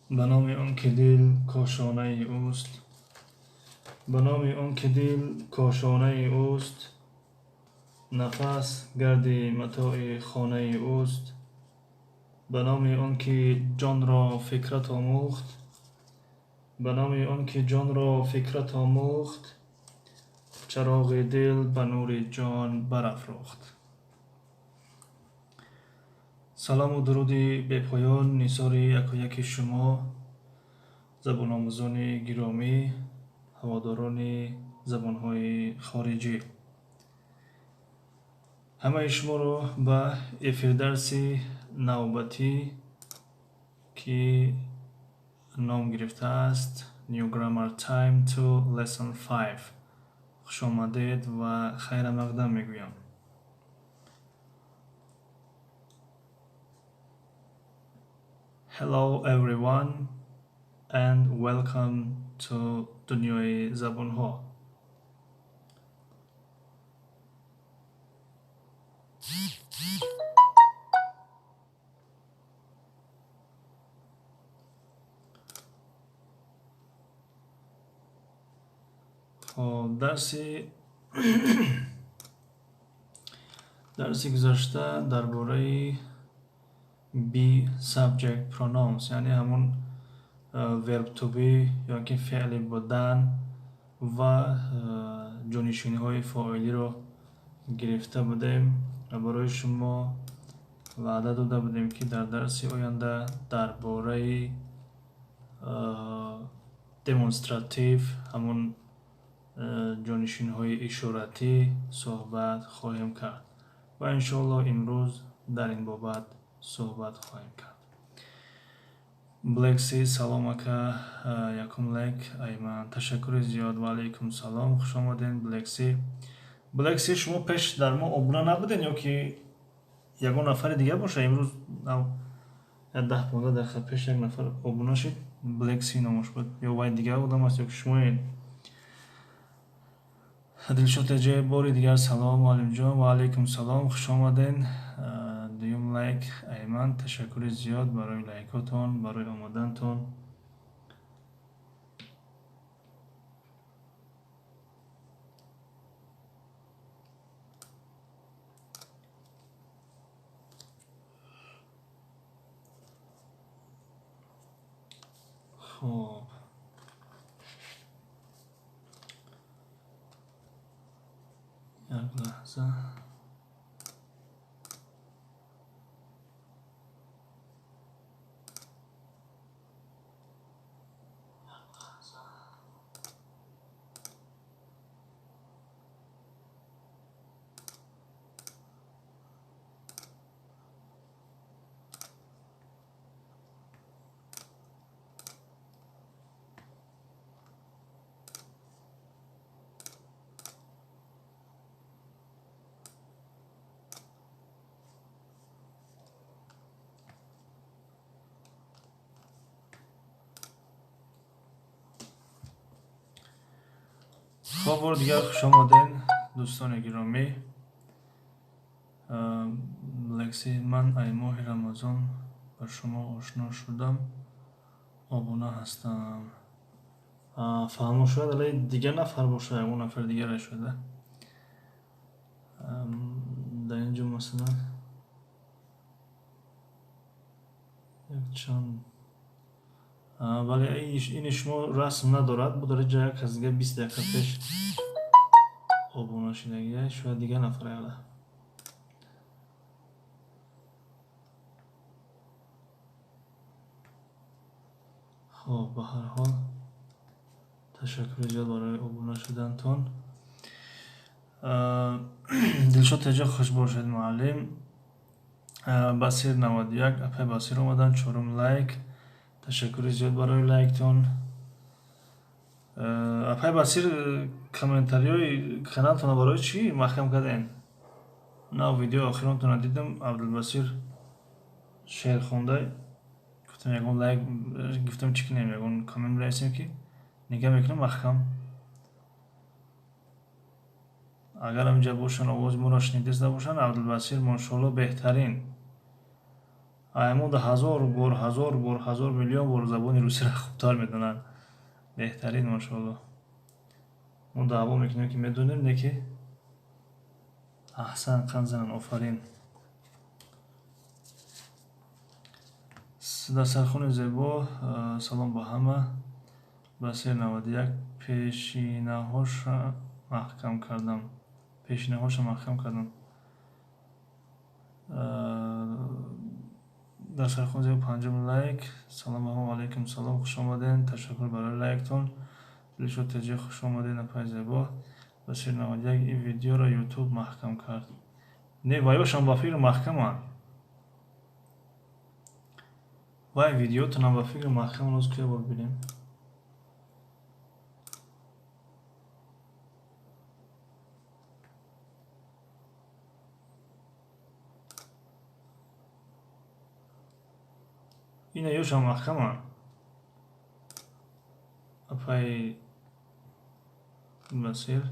Ба номи он ки дил кошонаи ӯст, ба номи он ки дил кошонаи ӯст, нафас гарди матои хонаи ӯст, ба номи он ки ҷонро фикрат омӯхт, ба номи он ки ҷонро фикрат омӯхт, чароғи дил ба нури ҷон барафрохт. Салому дуруди бепоён нисори якояки шумо, забономӯзони гиромӣ, ҳаводорони забонҳои хориҷӣ. Ҳамаи шуморо ба эфирдарси навбатӣ, ки ном гирифтааст New Grammar Time to Lesson 5, хушомадед ва хайрамақдам мегӯям. Hello everyone and welcome to дунёи забонҳо. Хоб, дарси гузашта дар бораи be subject pronouns, яъне ҳамон verb to be ё ки феъли будан ва ҷонишиниҳои фоилиро гирифта будем ва барои шумо ваъда дода будем, ки дар дарси оянда дар бораи демонстратив, ҳамон ҷонишинҳои ишоратӣ суҳбат хоҳем кард ва иншоаллоҳ имрӯз дар ин бобат суҳбат хоҳем кард. Блекси, салом ака, якум лайк айман, ташаккури зиёд. Ва алайкум салом, хуш омадед, Блекси. Блекси, шумо пеш дар мо обуна набудед ё ки ягон нафари дигар боша? Имрӯз 10-15 дақиқа пеш як нафар обуна шид, Блекси номаш буд. Ё вай дигар одам аст, ё ки шумоед? Дилшод Эҷе, бори дигар салом, муаллимҷон. Ва алайкум салом, хуш омадед. Дуюм лайк айман, ташаккури зиёд барои лайкотон, барои омадантон. Хоб, як лаҳза. Хоб, бори дигар хуш омадед, дӯстони гиромӣ. Лекси, ман ай моҳи Рамазон ба шумо ошно шудам, обуна ҳастам. Фаҳмо, шояд алай дигар нафар боша, ягон нафар дигаре шуда. Дар ин ҷо масалан якчанд, вале ини шумо расм надорад, бо дар ҷа як кас дига 20 дақиқа пеш обуна шудагия, шояд дигар нафар ала. Хоб, ба ҳар ҳол ташаккури зиёд барои обуна шудантон. Дилшод Теҷо, хуш бошед, муаллим. Басир 91, апай Басир омадан, чорум лайк. Ташаккури зиёд барои лайктон. Апай Басир, комментариҳои каналтонро барои чӣ маҳкам кардем? Нав видеои охиронтонро дидам, Абдулбасир шеър хонда, гуфтам ягон лайк, гуфтам чӣ кунем, ягон коммент бинависем, ки нигаҳ мекунам маҳкам. Агар ҳаминҷа бошанд, овози моро шунидиста бошанд, Абдулбасир, мошоалло, беҳтарин. Аймода ҳазор бор, ҳазор бор, ҳазор миллион бор забони русиро хубтар медонанд. Беҳтарин, машоалло. Мо даъво мекунем, ки медонем, не ки аҳсан, қанзанан, офарин. Дастархони зебо, салом ба ҳама. Басир 91 пешинаҳоша маҳкам кардам. Пешинаҳоша маҳкам кардам. Дастархон зебо, панҷум лайк. Салом ва алайкум салом, хуш омадед. Ташаккур барои лайктон. Дилшод ТЖ, хуш омадед, апай зебо. Басир 91 ин видеоро YouTube маҳкам кард. Не, ваёшам ба фикр маҳкаманд. Вай видеотонам ба фикр маҳкам, роз кия бор бинем. Ина ёшам маҳкаманд. Апай Басир,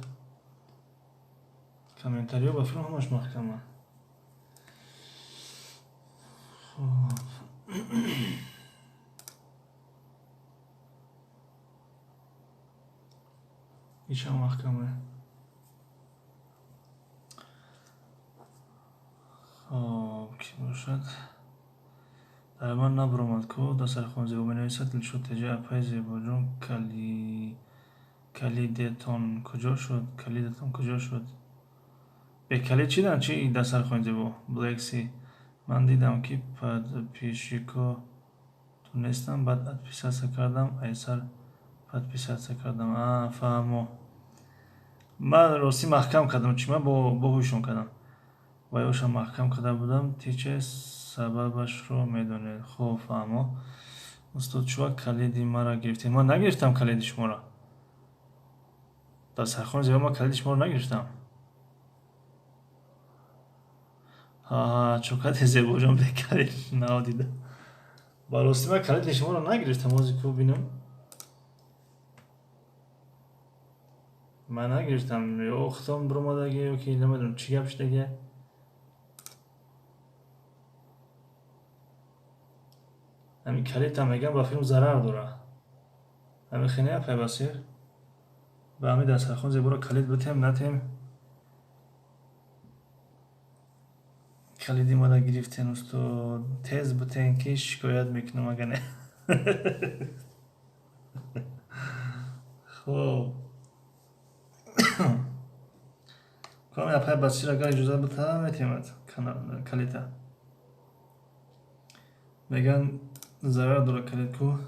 комментариё ба фикр ҳамаш маҳкаманд. Хоб. Ишам маҳкама. Хоб, ки бошад? Дар ман набаромад ку дастархон зебо менависад Дилшод ТЖ, апай зебоҷон, калидетон куҷо шуд? Калидатон куҷо шуд? Бе калид чӣ дан? Чи дастархони зебо? Black Sea. Ман дидам, ки подписчико ту нестам, баъд отписаться кардам, айсар подписаться кардам. А, фаҳмо. Ман ростӣ маҳкам кардам, чӣ ман бо ҳушон кардам. Ваёшам маҳкам карда будам, тиче сабабашро медонед. Хоб, фаҳмо. Устод, чува калиди маро гирифтед? Ман нагирифтам калиди шуморо. Дастархони зебо, ман калиди шуморо нагирифтам. Ҳа, чокати зебоҷон бе калид нав дида. Ба ростӣ ман калиди шуморо нагирифтам, ҳозир ку бинам. Ман нагирифтам, ё худтон биромадаги, ё ки намедонам чӣ гап шудаги. Ҳамин калидам мегӯям ба филм зарар дорад. Ҳамин хеле апай Басир. Ба ҳамин дастархон зеборо калид битем, натем. Калиди мара гирифтен, устод. Тез битен, ки шикоят мекунам, агар не. Хоб. Коми апай Басир агар иҷозат битам, метемад калида. Мегӯянд зарар дорад калид ку.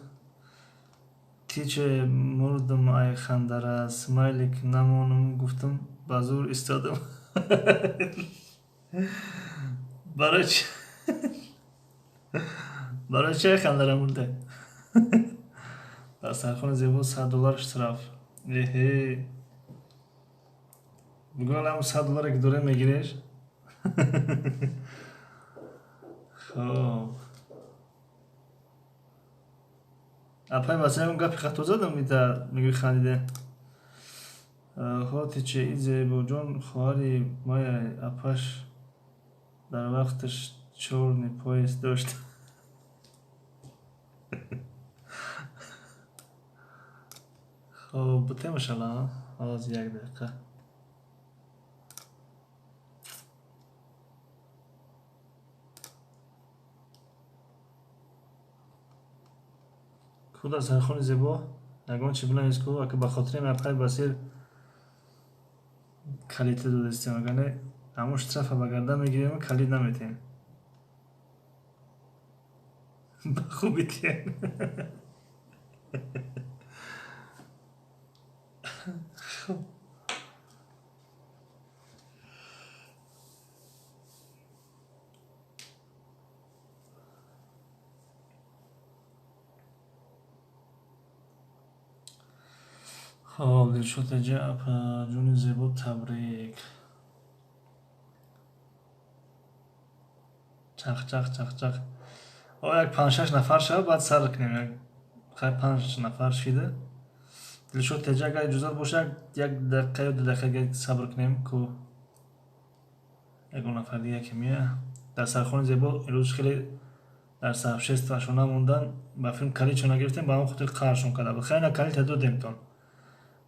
Тиче мурдум ай хандара, смайлик намонум гуфтам, ба зур истодам. Барои чи? Барои чи хандара мурде? Дастархони зебо, 100 доллар штраф. Эҳе. Бугӯ ҳам 100 долларе ки дорем мегиреш? Хоб. Апай Басир, ягон гапи хато задам, ита мегӯи хандиде. Хо тиче и зебоҷон хоҳари мая, апаш дар вақташ чёрный пояс дошт. Хоб, бутемашала, ҳоз як дақиқа. Ку дастархони зебо? Ягон чи бинавис ку, ака ба хотири апай Басир калида додистем, агар не ҳамон штрафа ба гардан мегирем, калид наметем. Ба хуби тем. Хоб. Хоб, Дилшод ТЖ, апаҷони зебо, табрик. Чақ чақ чақ чақ. О, як панҷ-шаш нафар шава, баъд сар кунем. Як хай панҷ нафар шида. Дилшод ТЖ, агар иҷозат боша, як дақиқа ё 2 дақиқа сабр кунем, ку ягон нафар дига ки мея. Дастархони зебо имрӯз хеле Дар сообществоашон намондан, ба филм калидшон нагирифтем, ба ҳамон хотир қаршон карда буд. Хайна калита додемтон.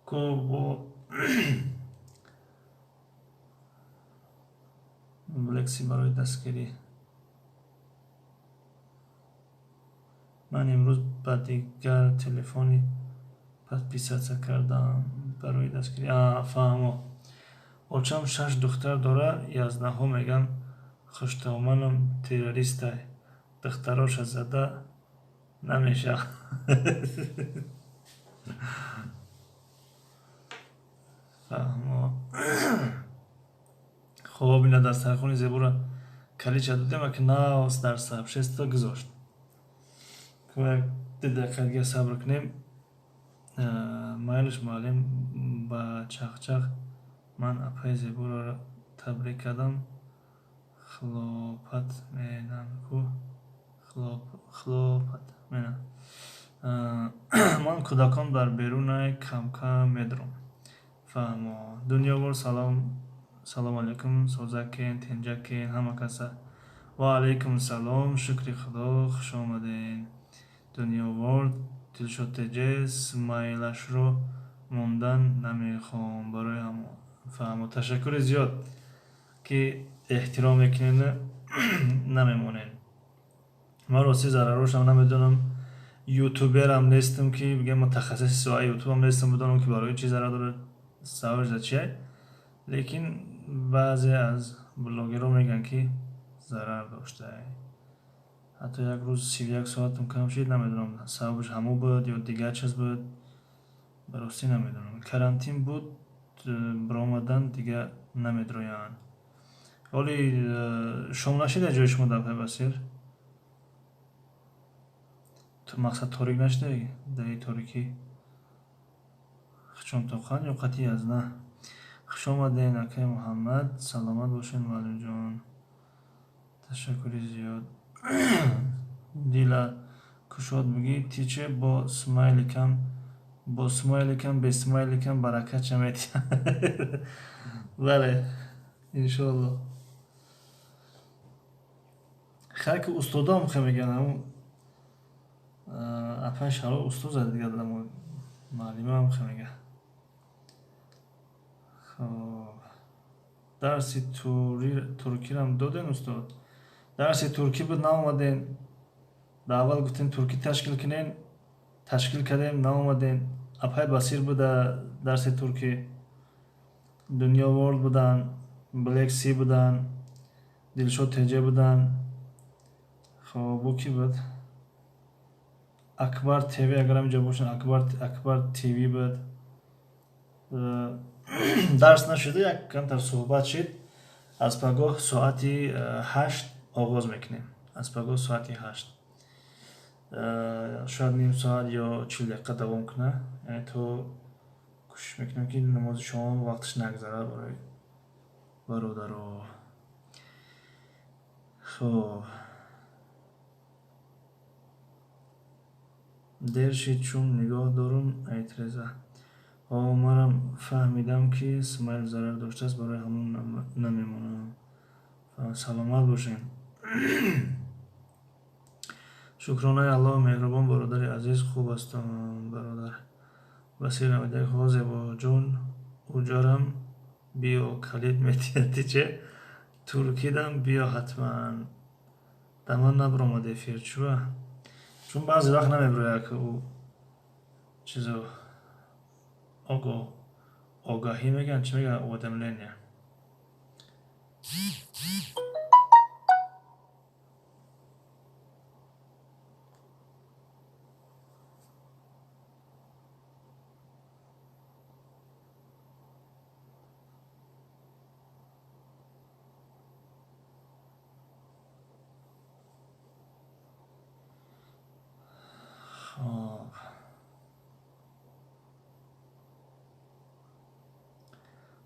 Ку бо Блекси барои дастгирӣ. Ман имрӯз ба дигар телефони подписаться кардам барои дастгирӣ. Фаҳмо. Очам 6 духтар дора, язнаҳо меган хуштоманам террористай. Духтароша зада намешавад. Фаҳмо. Хоб, ина дастархони зебора калича додем, аки навс дар сообщество гузошт. Як ду дақиқа дига сабр кунем. Майлиш муаллим ба чахчах ман апаи зеборо табрик кардам. Хлопат менам ку хлопат менам. Ман кӯдакон дар берунай камкам медурам. Фаҳмо. Дунёвор салом, салом алейкум, созакен, тинҷакен, ҳама каса. Ва алейкум салом, шукри Худо, хуш омаден. Дунёвор Дилшод ТЖ смайлашро мондан намехоҳам барои ҳамон. Фаҳмо. Ташаккури зиёд ки эҳтиром мекунед, намемонед. Ман рости зарарошам намедонам, ютуберам нестам ки бигем мутахассиси соҳаи ютубам нестам, бидонам ки барои чӣ зарар дорад, сабабаш дар чие. Лекин баъзе аз блогерҳо мегӯянд ки зарар доштае. Ҳатто як рӯз 31 соатам кам шид, намедонам сабабаш ҳамон буд ё дигар чиз буд, ба ростӣ намедонам. Карантин буд, баромадан дига намедроянд. Ҳоли шом нашида ҷои шумо дар Пайбасир? Мақсад торик нашида? Даи торикӣ? Чун тоқан ё қатъи аз на? Хуш омаден, акай Муҳаммад. Саломат бошед, муаллимҷон. Ташаккури зиёд. Дила кушод бигӣ, тиче бо смайликам, бо смайликам, бе смайликам баракатша метиҳад. Бале, иншоалло. Хайр ки устодам хе мегӯянд, ҳамун апаи Шаҳло устод зад дигар муаллимаам хе мегӯяд. Хоб, дарси туркирам доден устод? Дарси туркӣ буд, наомаден. Дар аввал гуфтем туркӣ ташкил кунен, ташкил кардем, наомаден. Апаи Басир буда дарси туркӣ, Дунё Ворлд будан, Блек Си будан, Дилшод ТЖ будан. Хоб, бо кӣ буд? Акбар ТВ, агар ҳаминҷо бошанд, Акбар ТВ буд. Дарс нашуда, як камтар суҳбат шид. Аз пагоҳ соати 8 оғоз мекунем. Аз пагоҳ соати 8. Шояд ним соат ё 40 дақиқа давом кунад. Яъне то кӯшиш мекунем ки намози шом вақташ нагзарад барои бародаро. Хоб, дер шид, чун нигоҳ дорум айтреза. Манам фаҳмидам ки смайл зарар доштааст, барои ҳамон намемонам. Саломат бошед. Шукронаи Аллоҳ меҳрубон бародари азиз, хуб ҳастам бародар. Басир намедиҳад, ҳо зебоҷон, уҷарам биё калид метиҳад тиче. Туркидам биё ҳатман. Да ман набаромад эфир, чуа? Чун баъзе вақт намебирояд ки ӯ чизо огаҳӣ мегӯянд, чӣ мегӯянд, уведомление.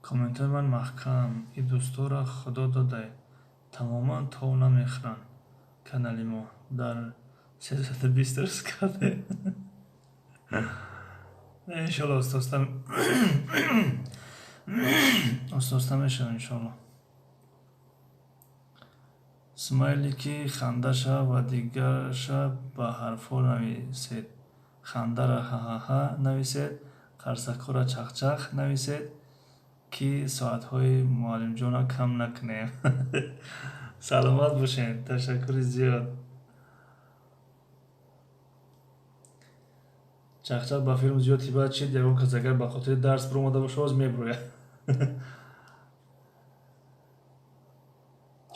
Комментҳои ман маҳкам. И дӯстора Худо додай. Тамоман тов намехӯранд. Канали мо дар 320 рӯз кардем. Иншоалло оста оста мешавад иншоалло. Смайлики хандаша ва дигарша ба ҳарфҳо нависед. Хандара ҳа-ҳа-ҳа нависед, қарсакҳоро чахчах нависед, ки соатҳои муаллимҷонро кам накунем. Саломат бошед, ташаккури зиёд. Чахчах ба филм зиёд ҳибат шид, ягон кас агар ба хотири дарс биромада бошад, боз мебурояд.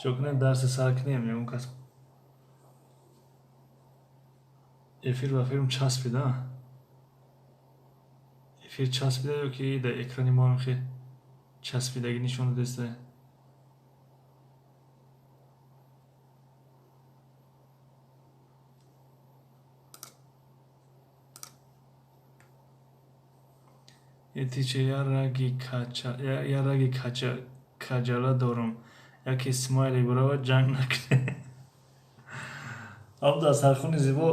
Чо кунем, дарси сар кунем, ягон кас эфир ба филм часпида? Эфир часпида ё ки дар экрани мо ҳам хел часпидагӣ нишон додааст? Этиче я раги каҷала дорум, яке смайли биравад, ҷанг накунем. Ҳам дастархони зебо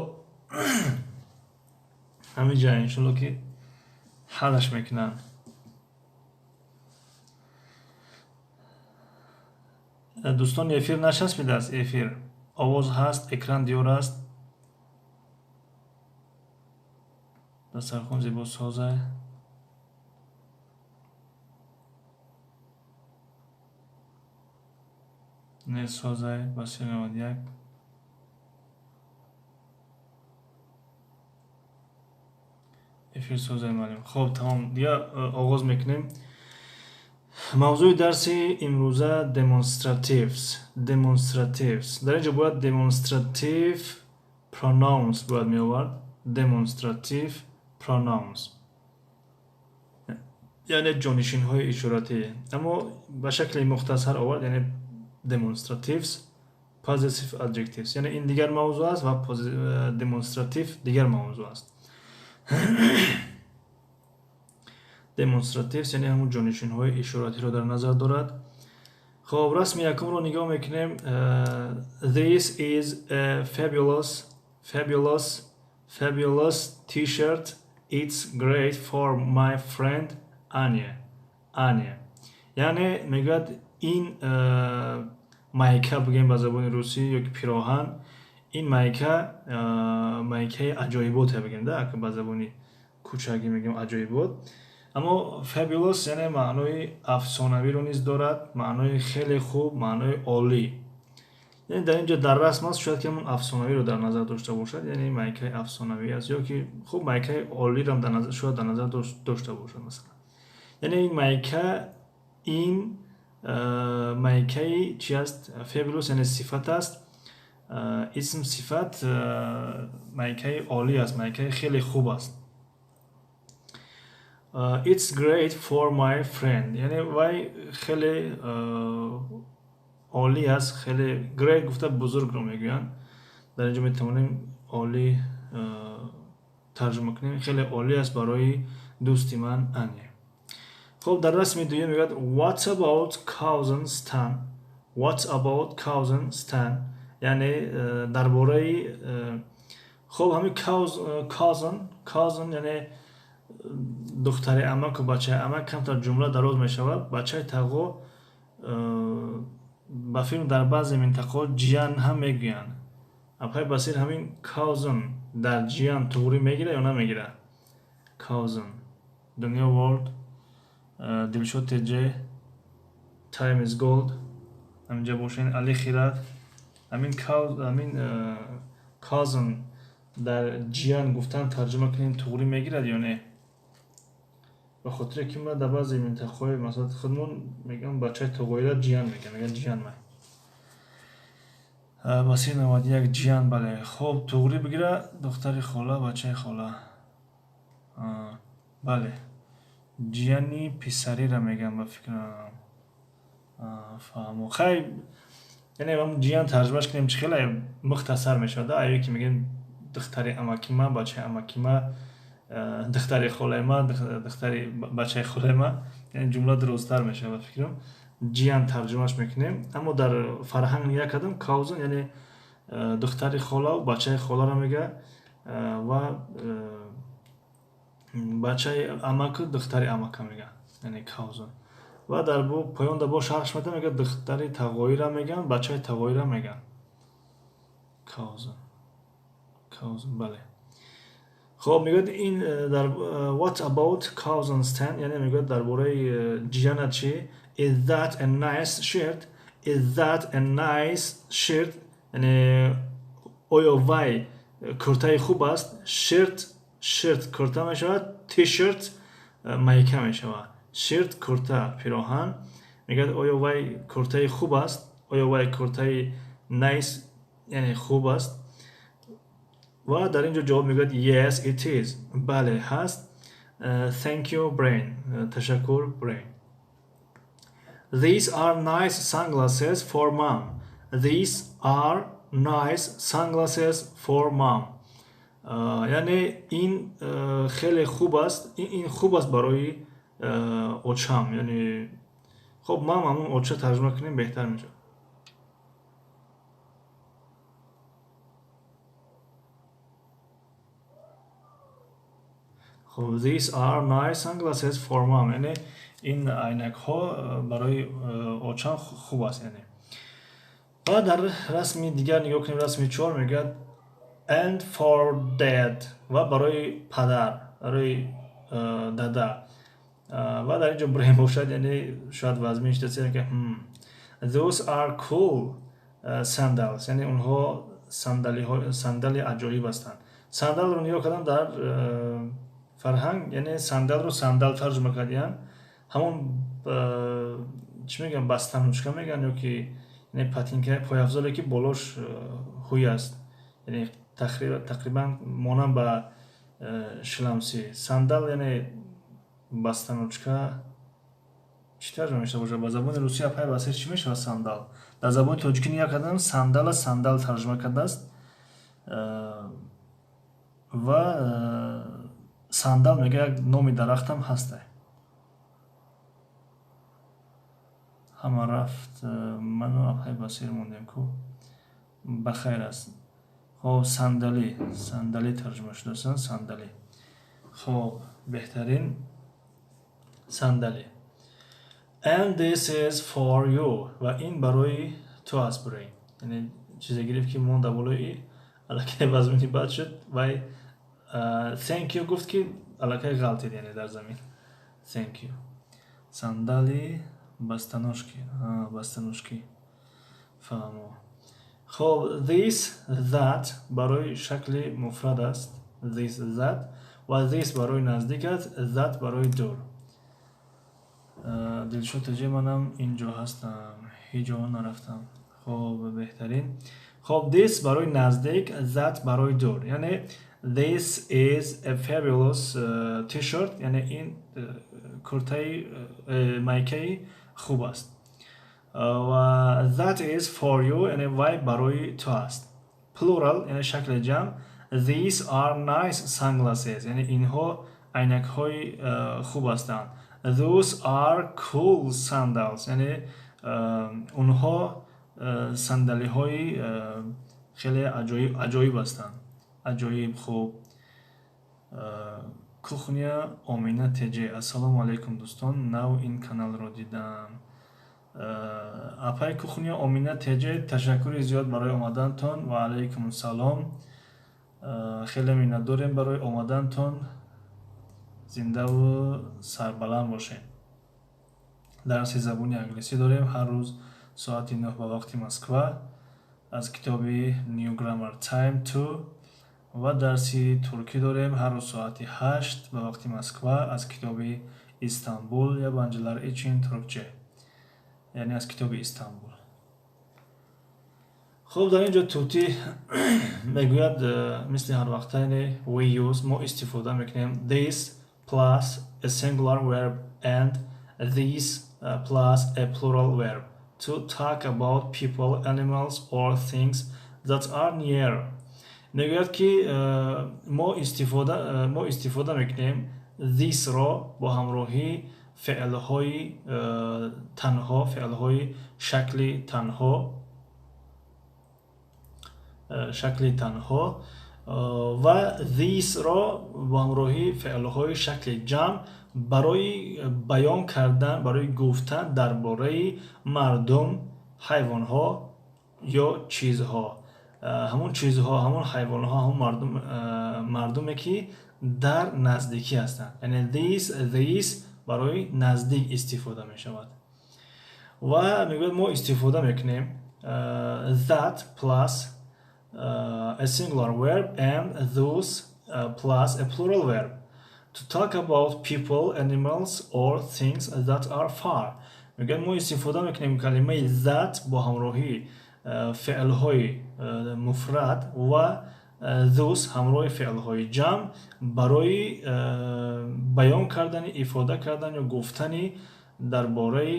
ҳамин ҷа, иншолло ки ҳаллаш мекунанд. Дӯстон, эфир начаспидааст, эфир. Овоз ҳаст, экран диёр аст. Дастархон зебо соза. Не созай, ба 391. Эфир созай, муаллим. Хоб, тамом. Дигар оғоз мекунем. Мавзӯи дарси имрӯза demonstratives. Demonstratives. Дар ин ҷо бояд demonstrative pronouns бояд меовард. Demonstrative pronouns. Яъне ҷонишинҳои ишоратӣ. Аммо ба шакли мухтасар овард, яъне demonstratives, possessive adjectives. Яъне ин дигар мавзӯъ аст ва demonstrative дигар мавзӯъ аст. Demonstratives яъне ҳамун ҷонишинҳои ишоратиро дар назар дорад. Хоб, расми якумро нигоҳ мекунем. This is a fabulous, fabulous, fabulous t-shirt. It's great for my friend Anya. Anya. Яъне мегӯяд ин майка, бигӯем ба забони русӣ, ё ки пироҳан, ин майка майкаи аҷоиботе бигӯем, да, ба забони кӯчагӣ мегӯем аҷоибот. Аммо fabulous яъне маънои афсонавиро низ дорад, маънои хеле хуб, маънои олӣ. Яъне дар ин ҷо дар расм аст, шояд ки ҳамон афсонавиро дар назар дошта бошад, яъне майкаи афсонавӣ аст, ё ки хуб майкаи олиро шояд дар назар дошта бошад, масалан. Яъне ин майка, ин майкаи чи аст? Fabulous яъне сифат аст. Исм сифат, майкаи олӣ аст, майкаи хеле хуб аст. It's great for my friend. Яъне вай хеле олӣ аст, хеле great гуфта бузургро мегӯянд. Дар ин ҷо метавонем олӣ тарҷума кунем. Хеле олӣ аст барои дӯсти ман Аня. Хоб, дар расми дуюм мегӯяд what about cousin Stan? What about cousin Stan? Яъне дар бораи, хоб, ҳамин cousin, cousin яъне духтари амаку бачаи амак, камтар ҷумла дароз мешавад. Бачаи тағо ба филм дар баъзе минтақаҳо ҷиян ҳам мегӯянд. Апай Басир, ҳамин cousin дар ҷиян туғрӣ мегирад ё намегирад? Cousin. Дунё World, Дилшод TJ, Time is Gold. Ҳаминҷа бошен, Али Хират. Ҳамин cousin дар ҷиян гуфтан тарҷума кунем, туғрӣ мегирад ё не? Ба хотире ки ман дар баъзе минтақаҳои, масалан, худмон мегӯям, бачаи тоғоира ҷиян мегӯям, мегӯянд ҷиян май. Басир 91 ҷиян, бале. Хоб, туғрӣ бигира, духтари хола, бачаи хола. Бале. Ҷияни писариро мегӯям, ба фикрам. Фаҳмо. Хай, яъне ҳамун ҷиян тарҷумаш кунем, чӣ хеле мухтасар мешавад, ае ки мегӯем духтари амаки ма, бачаи амаки ма, духтари холаи ма, духтари бачаи холаи ма, яъне ҷумла дурусттар мешавад, ба фикрам. Ҷиян тарҷумаш мекунем, аммо дар фарҳанг нигоҳ кардам, cousin яъне духтари холаву бачаи холаро мегӯяд ва бачаи амаку духтари амака мегӯяд, яъне cousin. Ва дар поёнда бо шарҳш медиҳад, мегӯяд духтари тағоира мегӯянд, бачаи тағоира мегӯянд. Cousin. Cousin, бале. Хоб, мегӯяд ин дар what about cousin Stan, яъне мегӯяд дар бораи ҷияна чӣ? Is that a nice shirt? Is that a nice shirt? Яъне оё вай куртаи хуб аст? Shirt, shirt курта мешавад, t-shirt майка мешавад. Shirt курта, пироҳан. Мегӯяд оё вай куртаи хуб аст? Оё вай куртаи nice, яъне хуб аст? Ва дар ин ҷо ҷавоб мегӯяд yes, it is. Бале, ҳаст. Thank you, Brain. Ташаккур, Brain. These are nice sunglasses for mom. These are nice sunglasses for mom. Яъне ин хеле хуб аст, ин хуб аст барои очам. Яъне хоб, мам ҳамон оча тарҷума кунем беҳтар мешавад. Хоб, these are nice sunglasses for mom. Яъне ин айнакҳо барои очам хуб аст, яъне. Ва дар расми дигар нигоҳ кунем, расми 4 мегӯяд and for dad, ва барои падар, барои дада. Ва дар ин ҷо Brain бошад, яъне шояд вазмин шуда, мегӯяд those are cool sandals, яъне онҳо сандали аҷоиб ҳастанд. Сандалро нигоҳ кардам дар фарҳанг, яъне сандалро сандал тарҷума кардиянд, ҳамон чӣ мегӯянд, бастанучка мегӯянд, ё ки яъне патинка, пойафзоле ки болош ҳуй аст, яъне тақрибан монанд ба шламси. Сандал яъне бастанучка чӣ тарҷума мешава бошад? Ба забони русӣ апай басир чӣ мешавад сандал? Дар забони тоҷикӣ нигоҳ кардам, сандала сандал тарҷума кардааст. Ва сандал мегӯяд як номи дарахтам ҳаста. Ҳама рафт, ману апай басир мондем ку. Ба хайр аст. Хоб, сандалӣ, сандалӣ тарҷума шудааст, сандалӣ. Хоб, беҳтарин сандалӣ. And this is for you. Ва ин барои ту аст, Brain. Яъне чизе гирифт ки монда болои аллакай вазмини бад шуд, вай thank you гуфт ки аллакай ғалтид, яъне дар замин. Thank you. Сандали бастанушки, бастанушки. Фаҳмо. Хоб, this, that барои шакли муфрад аст. This, that ва this барои наздик аст, that барои дур. Дилшод таҷи, манам инҷо ҳастам, ҳеҷ ҷо нарафтам. Хоб, беҳтарин. Хоб, this барои наздик, that барои дур. Яъне this is a fabulous t-shirt, яъне ин куртаи майкаи хуб аст. Ва that is for you, яъне вай барои ту аст. Plural, яъне шакли ҷамъ. These are nice sunglasses, яъне инҳо айнакҳои хуб ҳастанд. Those are cool sandals, яъне онҳо сандалиҳои хеле аҷоиб ҳастанд. Аҷоиб, хуб. Кухня Омина ТЖ. Ассалому алайкум, дӯстон, нав ин каналро дидам. Апай Кухня Омина ТЖ, ташаккури зиёд барои омадантон. Ва алайкум салом. Хеле миннатдорем барои омадантон. Зиндаву сарбаланд бошед. Дарси забони англисӣ дорем ҳар рӯз соати 9 ба вақти Москва аз китоби New Grammar Time 2, ва дарси туркӣ дорем ҳар рӯз соати 8 ба вақти Москва аз китоби Истанбул Yabancılar için Türkçe, яъне аз китоби Истанбул. Хуб, дар ин ҷо тӯтӣ мегӯяд, мисли ҳар вақта, яъне we use, мо истифода мекунем this plus a singular verb and these plus a plural verb to talk about people, animals or things that are near. Мегӯяд ки мо истифода мекунем this-ро бо ҳамроҳии феълҳои танҳо, феълҳои шакли танҳо, шакли танҳо, ва these-ро бо ҳамроҳии феълҳои шакли ҷамъ Барои баён кардан, барои гуфтан дар бораи мардум, ҳайвонҳо ё чизҳо. Ҳамон чизҳо, ҳамон ҳайвонҳо, ҳамон мардуме ки дар наздикӣ ҳастанд. Яъне this, these барои наздик истифода мешавад. Ва мегӯяд мо истифода мекунем that plus a singular verb and those plus a plural verb to talk about people, animals or things that are far. Мегӯяд мо истифода мекунем калимаи that бо ҳамроҳии феълҳои муфрад ва those ҳамроҳи феълҳои ҷамъ барои баён кардани, ифода кардан ё гуфтани дар бораи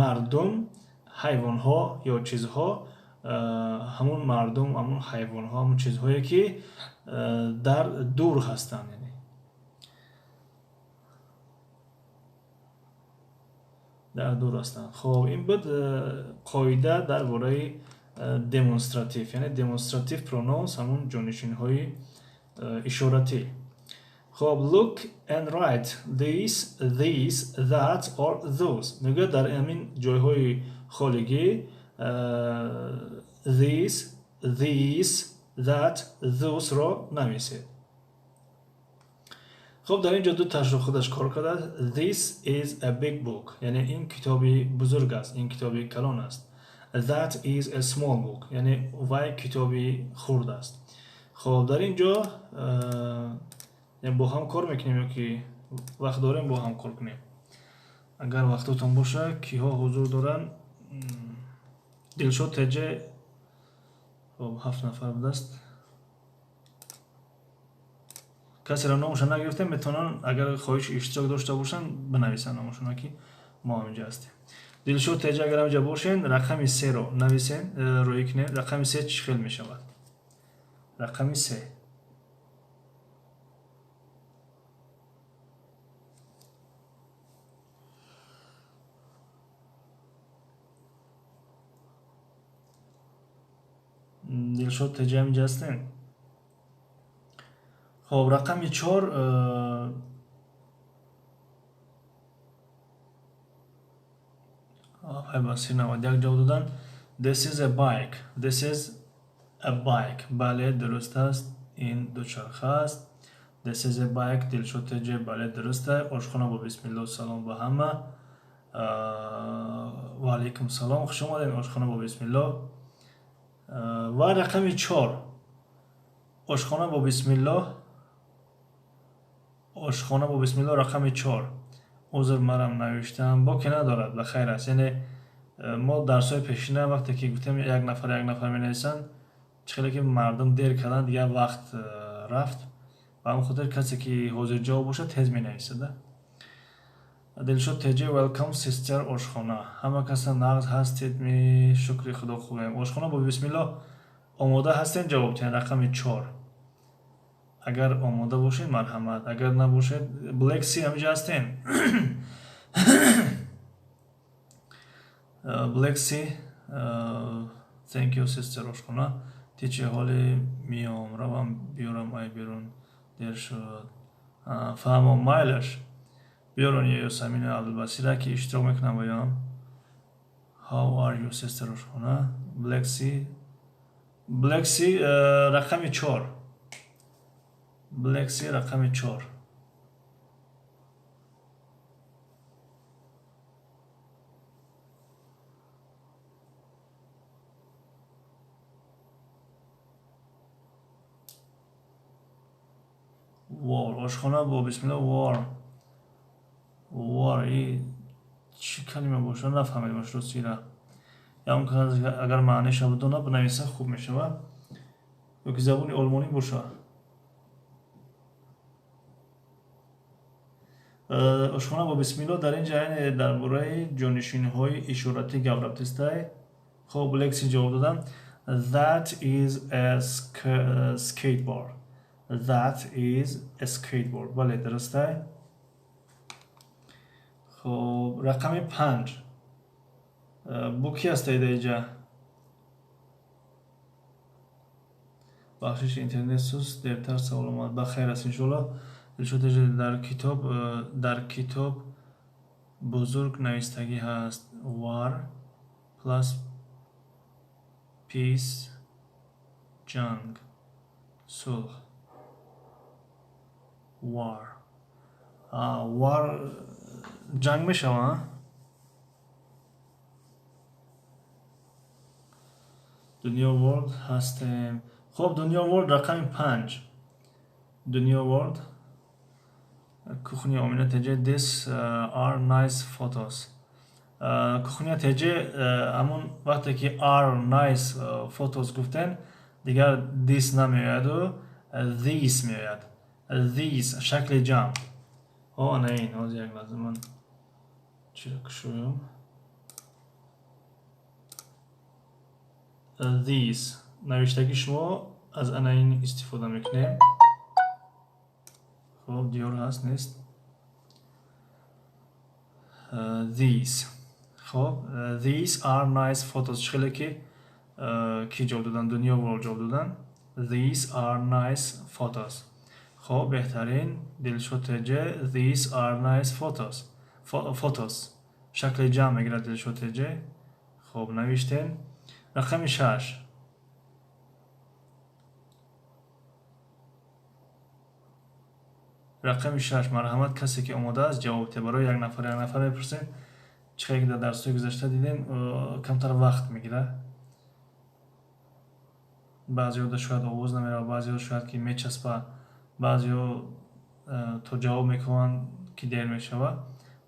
мардум, ҳайвонҳо ё чизҳо, ҳамон мардум, ҳамон ҳайвонҳо, ҳамон чизҳое ки дар дур ҳастанд. Яъне дар дур ҳастанд. Хоб, ин буд қоида дар бораи demonstrative, яъне demonstrative pronouns, ҳамон ҷонишинҳои ишоратӣ. Хоб, look and write this, these, that or those. Мегӯяд дар ҳамин ҷойҳои холигӣ this, these, that, those-ро нависед. Хоб, дар ин ҷо ду ташро худаш кор кардааст. This is a big book, яъне ин китоби бузург аст, ин китоби калон аст. That is a small book, яъне вай китоби хурд аст. Хоб, дар ин ҷо бо ҳам кор мекунем ё ки вақт дорем бо ҳам кор кунем? Агар вақтотон боша, киҳо ҳузур доранд? Дилшод Теҷе, хоб, 7 нафар будааст. Касеро номашон нагирифтем, метавонанд агар хоҳиши иштирок дошта бошанд бинависанд номашонро, ки мо ҳаминҷа ҳастем. Дилшод Теҷе, агар ҳаминҷа бошен, рақами 3-ро нависен, рӯӣ кунед. Рақами 3 чӣ хел мешавад? Рақами 3. Дилшод Теҷе ҳаминҷа ҳастем? Хоб, рақами 4 Басир 91 ҷавоб додан. This is a bike. This is a bike. Бале, дуруст аст. Ин дучарха аст. This is a bike. Дилшод Теҷе, бале, дуруст аст. Ошхона бо бисмиллоҳ, салом ба ҳама. Ва алайкум салом. Хуш омадед ошхона бо бисмиллоҳ. Ва рақами 4. Ошхона бо бисмиллоҳ. Ошхона бо бисмиллоҳ рақами 4. Узр, манам навиштам. Боке надорад, ба хайр аст. Яъне мо дарсҳои пешина вақте ки гуфтем як нафар як нафар менависанд, чӣ хеле ки мардум дер карданд, дигар вақт рафт. Ба ҳамин хотир касе ки ҳозир ҷавоб бошад, тез менависад. Дилшод Теҷе, welcome sister ошхона. Ҳама каса нағз ҳастед ми? Шукри Худо, хубем. Ошхона бо бисмиллоҳ, омода ҳастем ҷавоб диҳем рақами 4. Агар омода бошед, марҳамат. Агар набошед, Black Sea ҳаминҷа ҳастем? Black Sea, thank you sister ошхона. Тичи ҳоли миём, равам биёрам, ай берун дер шуд. Фаҳмом, майлаш. Биёрон Ёсамина Абдулбасира ки иштирок мекунам бо ём. How are you sister ошхона? Black Sea. Black Sea рақами 4. Black Sea рақами 4. War. Ошхона бо бисмиллоҳ, war. War и чӣ калима бошад, нафаҳмидам ростира. Ям агар маъниша бидона, бинависа, хуб мешавад. Ё ки забони олмонӣ бошад. Ошхона бо бисмиллоҳ, дар ин ҷа яъне дар бораи ҷонишинҳои ишоратӣ гап рафтистай. Хоб, Лекси ҷавоб додам. That is a skateboard. That is a skateboard. Бале, дурустай. Хоб, рақами 5. Бу ки ҳастед инҷа? Бахшиши, интернет суст, дертар савол омад. Ба хайр аст, иншоаллоҳ. Дилшод ТЖ дар китоб бузург навистагӣ ҳаст. War plus peace, ҷанг, сулҳ. War. War ҷанг мешава? Дунё World ҳастем. Хуб, Дунё World рақами 5. Дунё World. Кухня Омина ТЖ, these are nice photos. Кухня ТЖ, ҳамон вақте ки are nice photos гуфтен, дигар this намеояду these меояд. These шакли ҷамъ. Ана ин, ҳозир як лаҳза ман чиро кушоям. These навиштаги шумо аз ана ин истифода мекунем. Хуб, диёр ҳаст, нест? These. Хуб, these are nice photos. Чӣ хеле ки ҷавоб додан, Дунё World ҷавоб додан. These are nice photos. Хуб, беҳтарин. Дилшод ТЖ, these are nice photos. Photos. Шакли ҷамъ мегирад Дилшод ТЖ. Хуб, навиштем. Рақами 6. Рақами 6. Марҳамат, касе ки омода аст ҷавоб диҳад. Барои як нафар, як нафар мепурсем. Чӣ хеле ки дар дарсҳои гузашта дидем, камтар вақт мегирад. Баъзеҳо шояд овоз намеравад, баъзеҳо шояд ки мечаспад, баъзеҳо то ҷавоб мекунанд ки дер мешавад.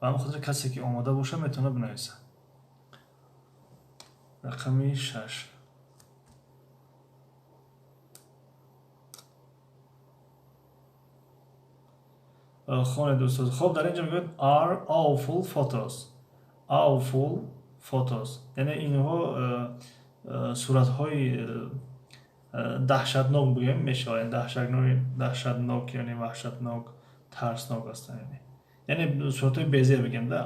Ба ҳамин хотир касе ки омода бошад метавонад бинависад. Рақами 6. Хонед устод. Хуб, дар инҷо мегӯяд are awful photos. Awful photos. Яъне инҳо суратҳои даҳшатнок бигӯем мешавад. Даҳшатнок, яъне ваҳшатнок, тарснок ҳастанд. Яъне суратҳои безеб бигӯем, да?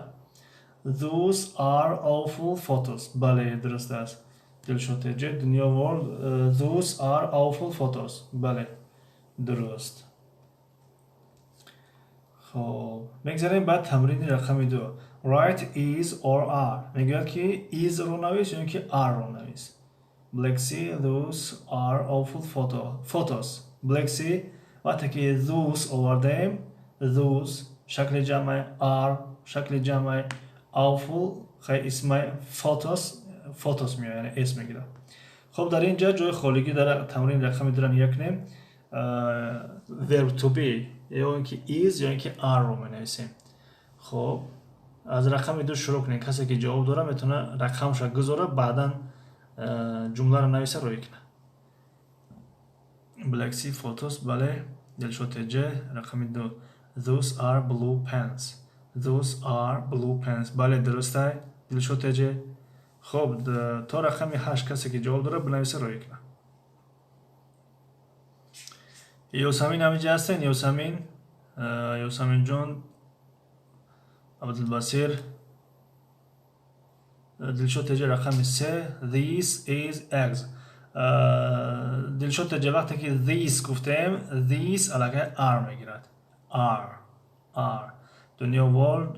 Those are awful photos. Бале, дуруст аст. Дилшод ТЖ, Дунё World, those are awful photos. Бале, дуруст. Хуб, мегзарем ба тамрини рақами 2. Write is or are. Мегӯяд ки is-ро навис ё ки are-ро навис. Black Sea, those are awful photos. Black Sea, вақте ки those овардаем, those шакли ҷамъ, are шакли ҷамъ, awful хай исмай, photos, photos меояд, яъне s мегирад. Хуб, дар ин ҷо ҷои холигӣ дар тамрини рақами 2 нигоҳ кунем. Verb to be ё ин ки is ё ин ки are-ро менависем. Хуб, аз рақами 2 шурӯъ кунем. Касе ки ҷавоб дорад метавонад рақамша гузорад, баъдан ҷумларо нависа рӯй кунад. Black Sea photos, бале, Дилшод ТЖ, рақами 2. Those are blue pens. Those are blue pens. Бале, дуруст аст, Дилшод ТЖ. Хуб, то рақами 8 касе ки ҷавоб дорад бинависа рӯй кунад. Ёсамин ҳаминҷа ҳастен? Ёсамин, Ёсаминҷон, Абдулбасир, Дилшод ТЖ рақами 3. This is eggs. Дилшод ТЖ, вақте ки this гуфтем, this аллакай are мегирад. Are, are. Дунё World,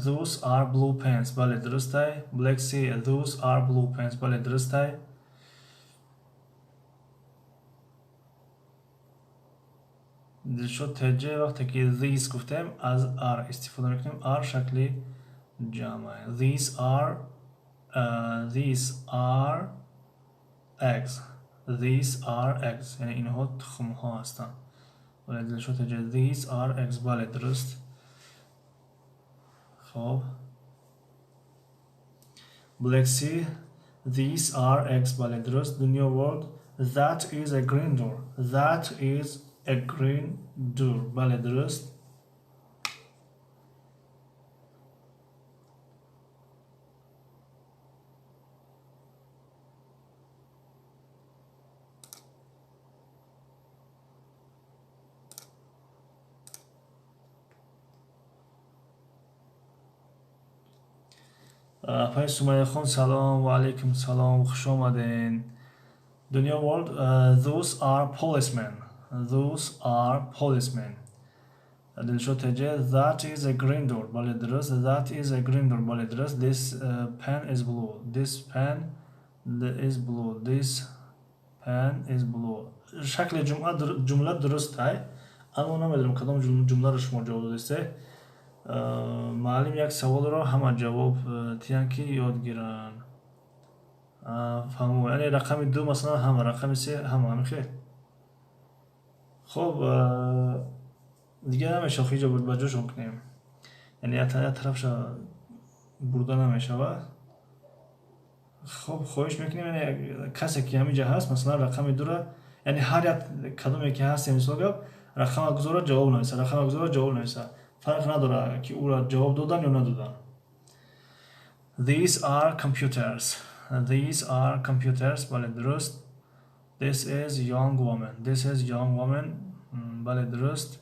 those are blue pens. Бале, дуруст аст. Black Sea, those are blue pens. Бале, дуруст аст. Дилшод ТЖ, вақте ки these гуфтем, аз are истифода мекунем. Are шакли ҷамъ. These are eggs. These are eggs. Яъне инҳо тухмҳо ҳастанд. Бале, Дилшод ТЖ, these are eggs. Бале, дуруст. Хуб, Black Sea, these are eggs. Бале, дуруст. Дунё World, that is a green door. That is a green door. Бале, дуруст. Апай Сумайяхон, салом. Ва алайкум салом, хуш омаден. Дунё World, those are policemen. Those are policemen. Дилшод ТЖ, that is a green door. Бале, дуруст. That is a green door. Бале, дуруст. This pen is blue. This pen is blue. This pen is blue. Шакли ҷумла дуруст ай, аммо намедонам, кадом ҷумларо шумо ҷавоб додисте. Муаллим, як саволро ҳама ҷавоб тиҳанд, ки ёд гиранд. Фаҳмо, яъне рақами 2, масалан, ҳама, рақами 3 ҳама, ҳамин хел. Хоб, дига намешава, хиҷо ба ҷошон кунем, яъне як тарафша бурда намешавад. Хоб, хоҳиш мекунем, яъне касе ки ҳамин ҷа ҳаст, масалан, рақами 2-ра, яъне ҳар як кадоме ки ҳастем, мисол гап, рақама гузора, ҷавоб нависа, рақама гузора, ҷавоб нависа, фарқ надорад, ки ӯра ҷавоб додан ё надодан. These are computers. These are computers. Бале, дуруст. This is young woman. This is young woman. Бале, дуруст.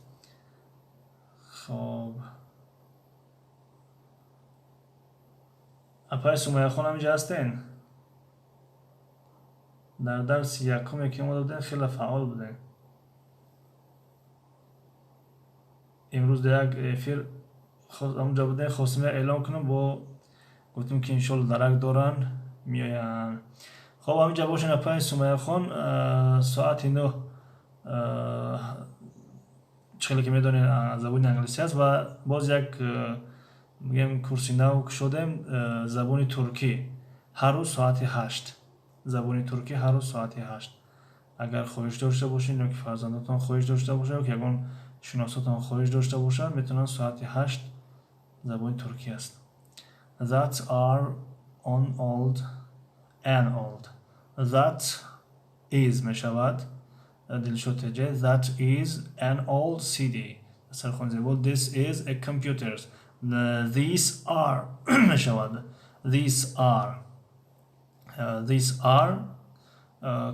Хоб, апай Сумайяхон, ҳаминҷа ҳастен? Дар дарси якуме ки омада будем, хеле фаъол будем. Имрӯз дар як эфир ҳамонҷа будем, хостем як эълон кунам, бо гуфтем, ки иншолло дарак доранд, меоянд. Хоб, ҳаминҷа бошен, апай Сумайяхон. Соати 9, чӣ хеле ки медонед, забони англисӣ аст ва боз як, мегӯем, курси нав кушодем, забони туркӣ, ҳар рӯз соати 8. Забони туркӣ ҳар рӯз соати 8. Агар хоҳиш дошта бошед ё ки фарзандотон хоҳиш дошта бошад, ё ки ягон шиносотон хоҳиш дошта бошад, метавонанд соати 8, забони туркӣ аст. That are on old, an old. That is мешавад. Дилшод ТЖ, that is an old CD. Сархон зебо. This is a computers. These are мешавад. These are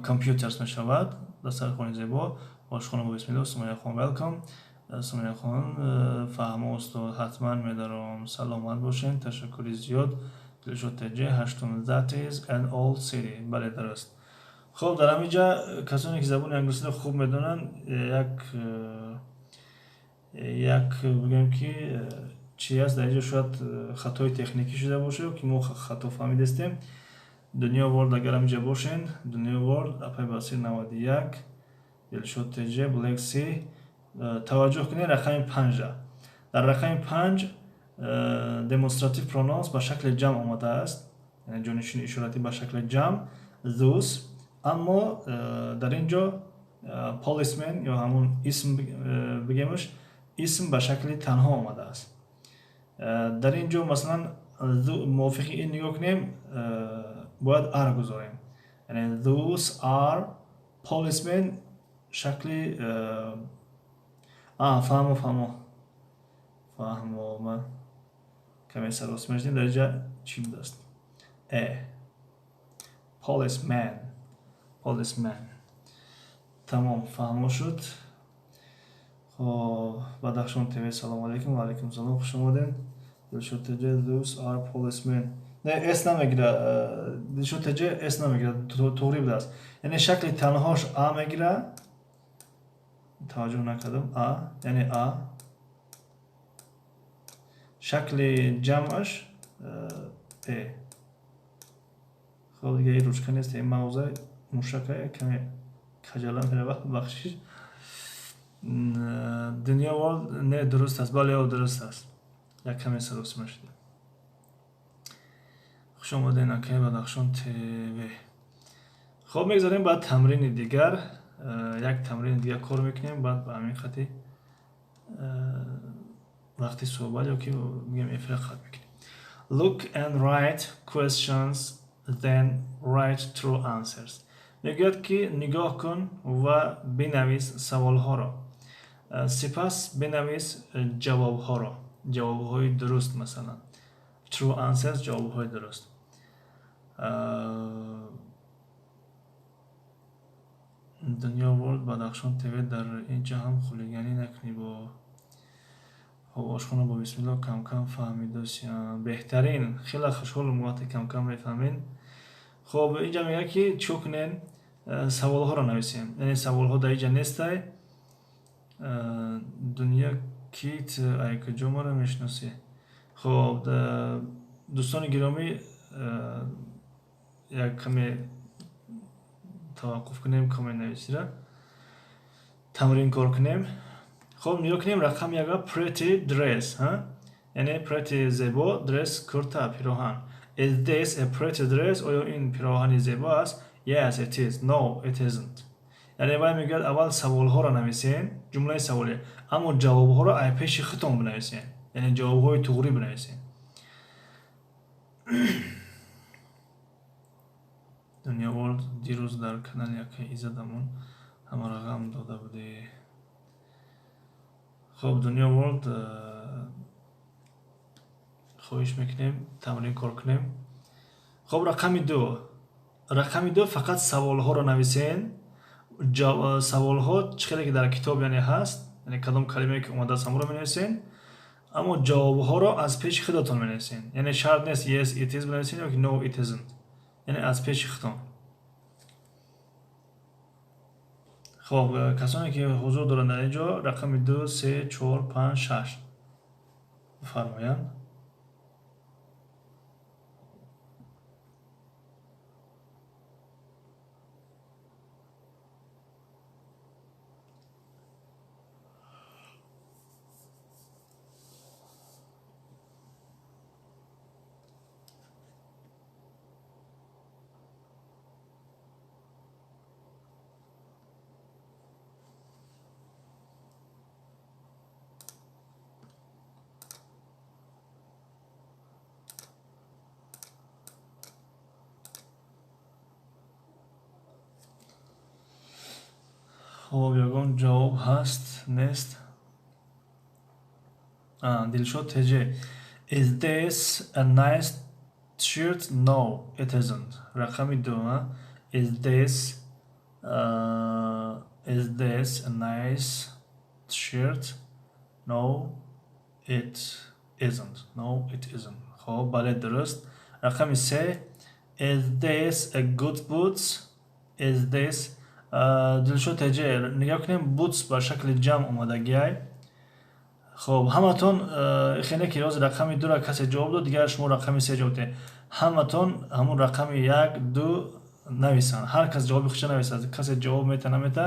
computers мешавад. Дастархони зебо. Ошхона бо бисмилло. Сумайяхон, welcome. Сумайяхон, фаҳмо, устод, ҳатман медаром. Саломат бошен, ташаккури зиёд. Дилшод ТЖ, ҳаштум, that is an old city. Бале, дуруст. Хоб, дар ҳамин ҷа касоне ки забони англисиро хуб медонанд, як бигӯем, ки чи аст дар инҷо, шояд хатои техникӣ шуда бошад, ки мо хато фаҳмидастем. Дунё Ворд, агар ҳаминҷа бошен, Дунё Ворд, апай Басир 91, Дилшод ТЖ, Black Sea, таваҷҷӯҳ кунед рақами 5-а. Дар рақами 5 demonstrative pronouns ба шакли ҷамъ омадааст, яъне ҷонишини ишоратӣ ба шакли ҷамъ, those, аммо дар ин ҷо policeman ё ҳамун исм бигемш, исм ба шакли танҳо омадааст. Дар ин ҷо, масалан, мувофиқи ин нигоҳ кунем, бояд are гузорем, яъне those are policemen, шакли фаҳмо, фаҳмо, фаҳмо. Ман каме саросима шудем. Дар инҷа чӣ будааст? Policeman, policeman. Тамом, фаҳмо шуд. Хоб, Бадахшон ТВ, салому алайкум. Ва алайкум салом, хуш омадед. Дилшод ТЖ, those are policemen. Не, s намегира. Дилшод ТЖ, s намегира, туғри будааст. Яъне шакли танҳош a мегира. Таваҷҷӯҳ накардам. A, яъне a, шакли ҷамъаш э. Хоб, дига ин ручка нест, ин мавза мушака каме каҷала меравад, бахшиш. Дунё Ворд, не, дуруст аст. Бале, дуруст аст, як каме саросима шудем. Хуш омадед, акай Бадахшон ТВ. Хоб, мегзарем ба тамрини дигар. Як тамрини дигар кор мекунем, баъд ба ҳамин хати вақти суҳбат ё ки мегӯем, эфира қатъ мекунем. Look and write questions, then write true answers. Мегӯяд, ки нигоҳ кун ва бинавис саволҳоро, сипас бинавис ҷавобҳоро, ҷавобҳои дуруст, масалан, true answers, ҷавобҳои дуруст. Дунё Ворд, Бадахшон ТВ, дар инҷа ҳам хулиганӣ накунӣ бо. Хоб, ошхона бо бисмилло, камкам фаҳмидосиям. Беҳтарин, хеле хушҳолам, вақте камкам мефаҳмед. Хоб, инҷа мегӯяд, ки чӣ кунем? Саволҳоро нависем, яъне саволҳо дар инҷа нестай. Дунё Ки ту ай куҷо маро мешиносӣ? Хоб, дӯстони гиромӣ, як каме таваққуф кунем, комментнависиро тамрин кор кунем. Хоб, нигоҳ кунем рақами яка, pretty dress, ҳа? Яъне pretty зебо, dress курта, пироҳан. Is this a pretty dress? Оё ин пироҳани зебо аст? Yes, it is. No, it isn't. Яъне вай мегӯяд, аввал саволҳоро нависен, ҷумлаи саволе, аммо ҷавобҳоро ай пеши худтон бинависен, яъне ҷавобҳои туғрӣ бинависен. Дунё Ворлд, дирӯз дар канали акаи Иззатамон ҳамаро ғам дода будӣ. Хоб, Дунё Ворлд, хоҳиш мекунем, тамрин кор кунем. Хоб, рақами ду. Рақами ду, фақат саволҳоро нависен. Саволҳо чӣ хеле ки дар китоб, яъне ҳаст, яъне кадом калимае ки омадааст, ҳамонро менависен, аммо ҷавобҳоро аз пеши худатон менависен. Яъне шарт нест yes, it is бинависен ё ки no, it isn't, яъне аз пеши худтон. Хоб, касоне ки ҳузур доранд дар ин ҷо, рақами ду, се, чор, панҷ, шаш, бифармоянд. Хоб, ягон ҷавоб ҳаст, нест? Дилшод ТЖ. Is this a nice shirt? No, it isn't. Рақами ду. Is this a nice shirt? No, it isn't. No, it isn't. Хоб, бале, дуруст. Рақами се. Is this a good boots? Is this, Дилшод ТЖ, нигоҳ кунем, boots ба шакли ҷамъ омадагиай. Хоб, ҳаматон хеле ки ҳозир рақами дура касе ҷавоб дод, дигар шумо рақами се ҷавоб диҳед. Ҳаматон ҳамун рақами як, ду нависанд, ҳар кас ҷавоби худша нависад. Касе ҷавоб мета, намета,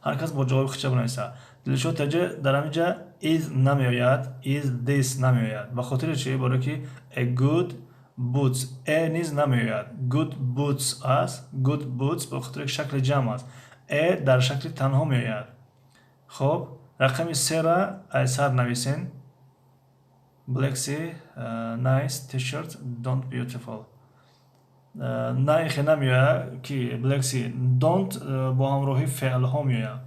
ҳар кас бо ҷавоби худша бинависад. Дилшод ТЖ, дар ҳамин is намеояд, is this намеояд. Ба хотири чи? Барое ки a good boots, a низ намеояд, good boots аст. Good boots, ба хотире ки шакли ҷамъ аст, a дар шакли танҳо меояд. Хоб, рақами сера ай сар нависен. Black Sea, nice t-shirt, don't beautiful. На, ихе намеояд ки Black Sea, don't бо ҳамроҳи феълҳо меояд.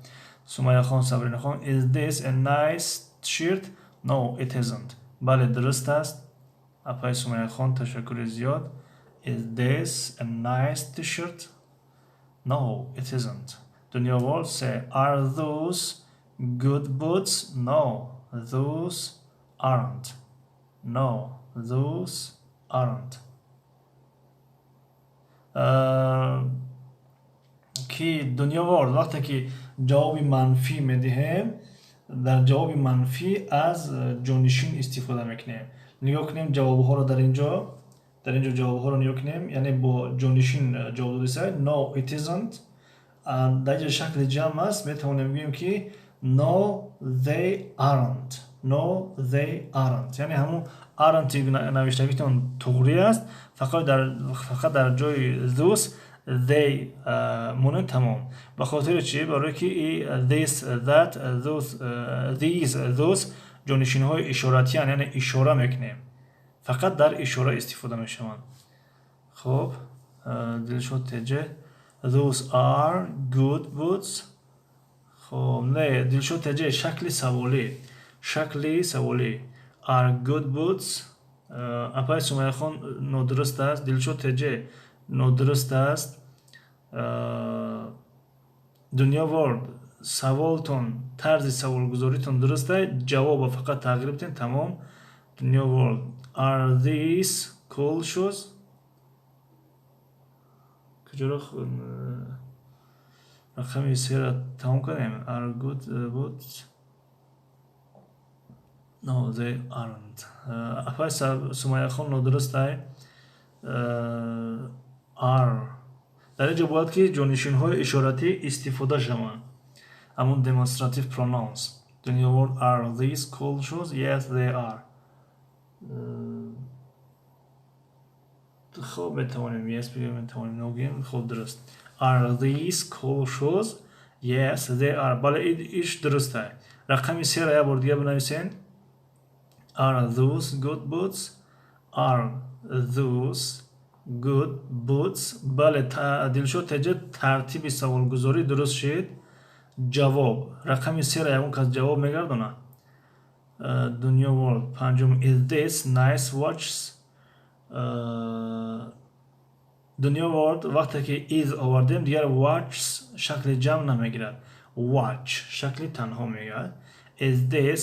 Сумайяхон, Сабринахон, is this a nice shirt? No, it isn't. Бале, дуруст аст. Апаи Сумайяхон, ташаккури зиёд. Is this a nice t-shirt? No, it isn't. Дунё World say, are those good boots? No, those aren't. No, those aren't. Ки Дунё Ворд, вақте ки ҷавоби манфӣ медиҳем, дар ҷавоби манфӣ аз ҷонишин истифода мекунем. Нигоҳ кунем ҷавобҳоро дар инҷо, дар инҷо ҷавобҳоро нигоҳ кунем, яъне бо ҷонишин ҷавоб додиса. No, it isn't. Дар инҷо шакли ҷамъ аст, метавонем гӯем ки no, they aren't. No, they aren't, яъне ҳамун aren't навиштагитон туғрӣ аст, фақат дар ҷои those they монед, тамом. Ба хотири чӣ? Барое ки this, that, those, these, those ҷонишинҳои ишоратиян, яъне ишора мекунем, фақат дар ишора истифода мешаванд. Хоб, Дилшод ТЖ, those are good boots. Хоб, не, Дилшод ТЖ, шакли саволӣ, шакли саволӣ are good boots. Апаи Сумайяхон, нодуруст аст. Дилшод ТЖ, нодуруст аст. Дунё Ворд, саволтон, тарзи саволгузоритон дуруст аст, ҷавоба фақат тағйир бидем, тамом. Дунё Ворд, are these cool shoes? Куҷоро рақами сера тамом кардем? Are good boots. No, they aren't. Апай Сумайяхон нодуруст ай. Are. Дар инҷо бояд ки ҷонишинҳои ишоратӣ истифода шаванд. Ҳамон demonstrative pronouns. Dunya World, are these cool shoes? Yes, they are. Хоб метавонем yes бигӯем, метавонем no гӯем. Хоб, дуруст. Are these cool shoes? Yes, they are. Бале, иш дуруст ай. Рақами серо як бор дига бинависен. Are those good boots? Are those good boots? Бале, Дилшод Теҷа, тартиби саволгузорӣ дуруст шид. Ҷавоб. Рақами серо ягон кас ҷавоб мегардонад? Дунё World. Панҷум. Is this nice watches? Дунё World, вақте ки is овардем, дигар watches шакли ҷамъ намегирад. Watch шакли танҳо мегирад. Is this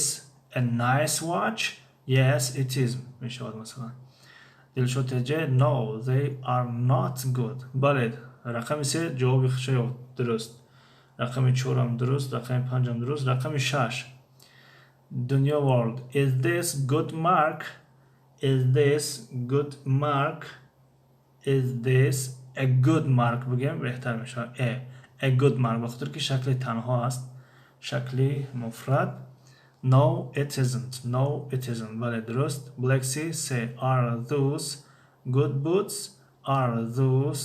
a nice watch? Yes, it is. Мешавад масалан. Дилшод Теҷа, no, they are not good. Бале, рақами се ҷавоби худша ёфт. Дуруст. Рақами чорам дуруст, рақами панҷам дуруст, рақами шаш. Дунё World. Is this good mark? Is this good mark? Is this a good mark бигӯем беҳтар мешавад. A good mark, ба хотир ки шакли танҳо аст, шакли муфрад. No, it isn't. No, it isn't. Бале, дуруст. Black Sea say, are those good boots? Are those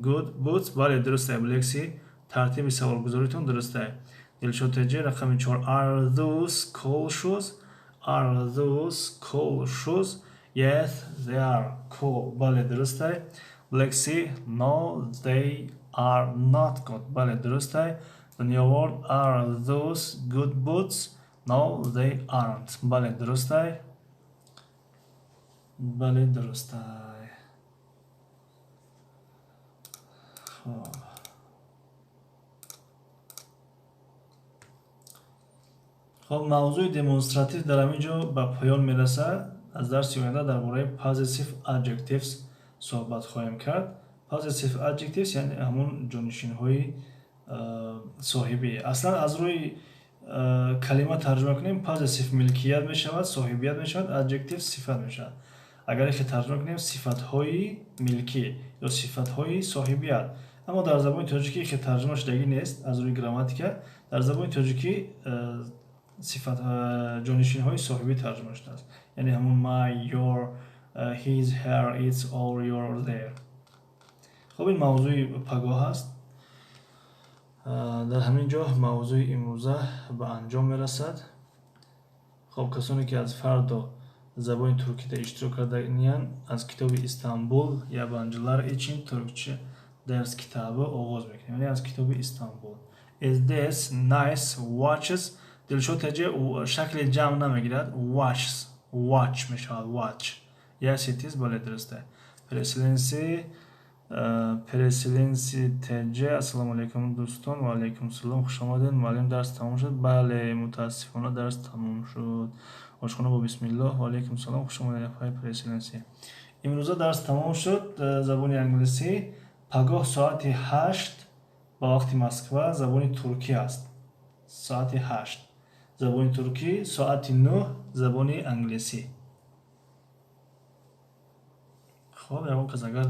good boots? Бале, дуруст аст. Black Sea, тартиби саволгузоритон дуруст аст. Дилшод Теҷи, рақами чор. Are those cool shoes? Are those cool shoes? Yes, they are cool. Бале, дуруст аст. Black Sea, no, they are not good. Бале, дуруст аст. Дунё World, are those good boots? No, they aren't. Бале, дуруст аст. Бале, дуруст аст. Хоб. Хоб, мавзӯи demonstrative дар ҳамин ҷо ба поён мерасад. Аз дарси оянда дар бораи possessive adjectives суҳбат хоҳем кард. Possessive adjectives яъне ҳамон ҷонишинҳои соҳибӣ. Аслан аз рӯи калима тарҷума кунем, possessive милкият мешавад, соҳибият мешавад, adjective сифат мешавад. Агар ихе тарҷума кунем, сифатҳои милкӣ ё сифатҳои соҳибият. Аммо дар забони тоҷикӣ ихе тарҷума шудагӣ нест аз рӯи грамматика. Дар забони тоҷикӣ сифат ҷонишинҳои соҳибӣ тарҷума шудааст. Яъне ҳамон my, your, his, her, its, our, your, their. Хоб, ин мавзӯи пагоҳ аст. Дар ҳамин ҷо мавзӯи имрӯза ба анҷом мерасад. Хоб, касоне ки аз фардо забони туркида иштирок карданиянд, аз китоби Истанбул Yabancılar için Türkçe ders kitabı оғоз мекунем. Яъне аз китоби Истанбул. Is this nice watches? Дилшод Теҷе, шакли ҷамъ намегирад. Watches, watch мешавад, watch. Yes, it is. Бале, дуруст аст. Преселенси Теҷе, ассалому алайкум, дӯстон. Ва алайкум салом, хуш омадед. Муаллим, дарс тамом шуд? Бале, мутаассифона, дарс тамом шуд. Ошхона бо бисмиллоҳ. Ва алайкум салом, хуш омадед, апаи Преселенси. Имрӯза дарс тамом шуд забони англисӣ. Пагоҳ соати 8 ба вақти Москва забони туркӣ аст. Соати 8 забони туркӣ, соати 9 забони англисӣ. Хоб, ягон кас агар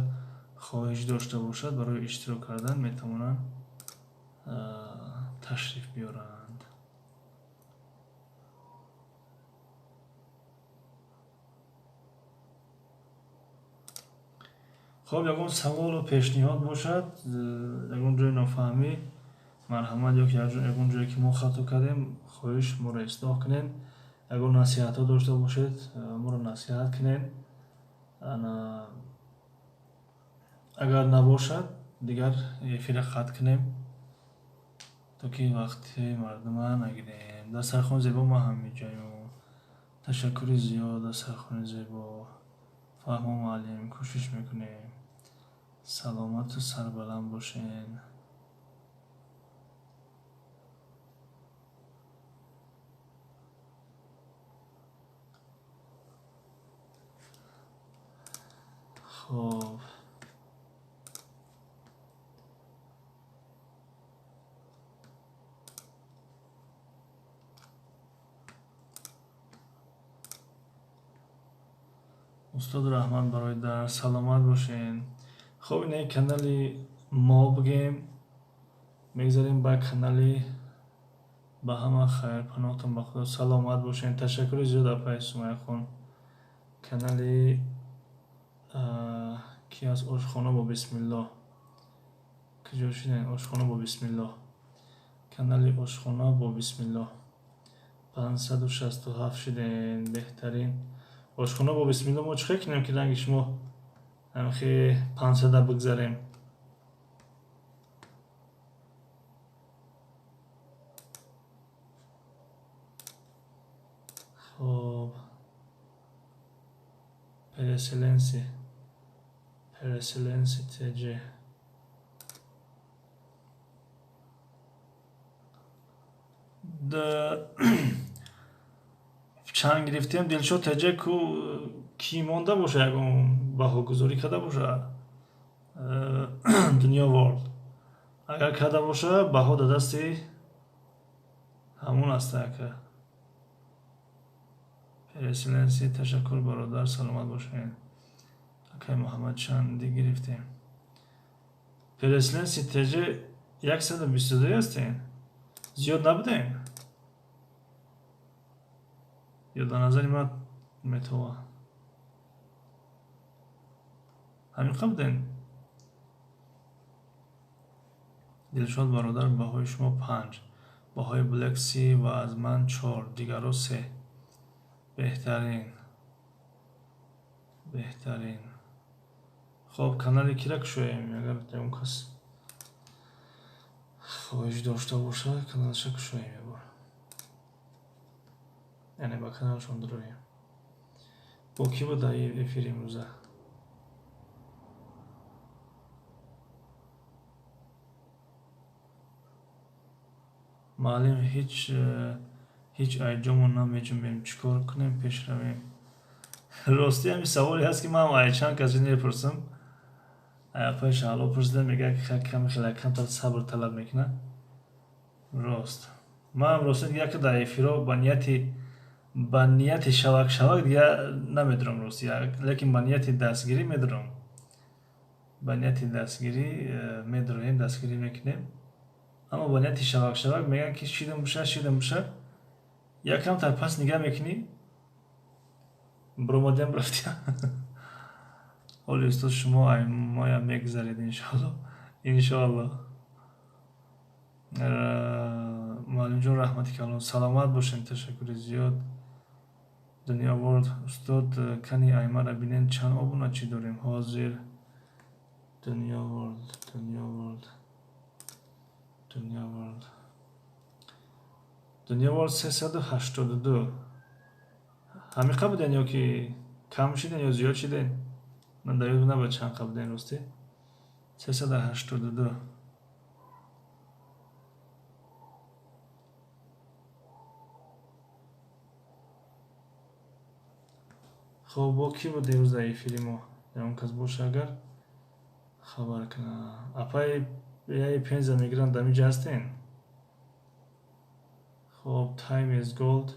хоҳиш дошта бошад барои иштирок кардан, метавонанд ташриф биёранд. Хоб, ягон саволу пешниҳод бошад, ягон ҷои нофаҳмӣ, марҳамат, ё ки ягон ҷое ки мо хато кардем, хоҳиш, моро ислоҳ кунед. Ягон насиҳатҳо дошта бошед, моро насиҳат кунед. Агар набошад, дигар эфира қатъ кунем, то ки вақти мардума нагирем. Дастархони зебо, ман ҳамиҷоюм. Ташаккури зиёд, дастархони зебо. Фаҳмо, муаллим, кӯшиш мекунем. Саломату сарбаланд бошед. Хоб. Устод, раҳмат барои дарс, саломат бошен. Хоб, инаи канали мо бигем, мегзарем ба канали. Ба ҳама хайр, паноҳтон ба Худо, саломат бошен. Ташаккури зиёд, апаи Сумайяхон. Канали ки аз Ошхона бо бисмиллоҳ куҷо шудем? Ошхона бо бисмиллоҳ, канали Ошхона бо бисмиллоҳ 567 шудем. Беҳтарин. Ошхона бо бисмиллоҳ, мо чӣ хел кунем, ки ранги шумо ҳамхе 500-а бигзарем? Хоб, переселенцы, переселенцы тж. Чанд гирифтем? Дилшод тж ку кӣ монда боша, ягон баҳогузорӣ карда боша? Дунё Ворлд агар карда боша, баҳо да дасти ҳамон аст, ака. Переселенцы, ташаккур, бародар, саломат бошед. Акай Муҳаммад, чандӣ гирифтем? Переселенцы тж 122 ҳастем, зиёд набудем ё дар назари ман метова ҳамин қа будем? Дилшод бародар, баҳои шумо панҷ, баҳои Блекси ва аз ман чор, дигарро се. Беҳтарин, беҳтарин. Хоб, канали кира кушоем? Агар ягон кас хоҳиш дошта бошад, каналаша кушоем ябор, яъне ба каналашон дуроем. Бо кӣ буд дар эфири имрӯза? Маълим, ҳеҷ айҷомо намеҷунбем, чӣ кор кунем, пеш равем? Ростӣ, ҳамин саволе ҳаст, ки ман ай чанд касе мепурсам. Апаи Шаҳло пурсидам, мегӯяд, каме хеле камтар сабр талаб мекунад. Рост, ман рости дигар ки дар эфиро ба нияти шавак шавак дигар намедурам, рости, лекин ба нияти дастгирӣ медурам. Ба нияти дастгирӣ медуроем, дастгирӣ мекунем, аммо ба нияти шавак шавак мегӯянд, ки шидам буша, шидам буша, як камтар пас нигаҳ мекунӣ, биромадиам, рафтиям. Ҳоли устод, шумо моям мегузаред, иншоалло, иншоалло. Муаллимҷон, раҳмати калон, саломат бошем, ташаккури зиёд. Дунё Ворлд, устод, кани аймара бинен, чанд обуначӣ дорем ҳозир? Дунё Ворлд, Дунё Ворлд, Дунё Ворлд, Дунё Ворлд 382. Ҳамиқа буден ё ки кам шиден ё зиёд шиден? Ман дар ёд набад чанд қа буден, ростӣ. 382. Хоб, бо кӣ буд имрӯз дар эфири мо? Ягон кас боша, агар хабар кунад. Апаи яи Пенза мегиранд, дар инҷа ҳастен? Хоб, time is gold,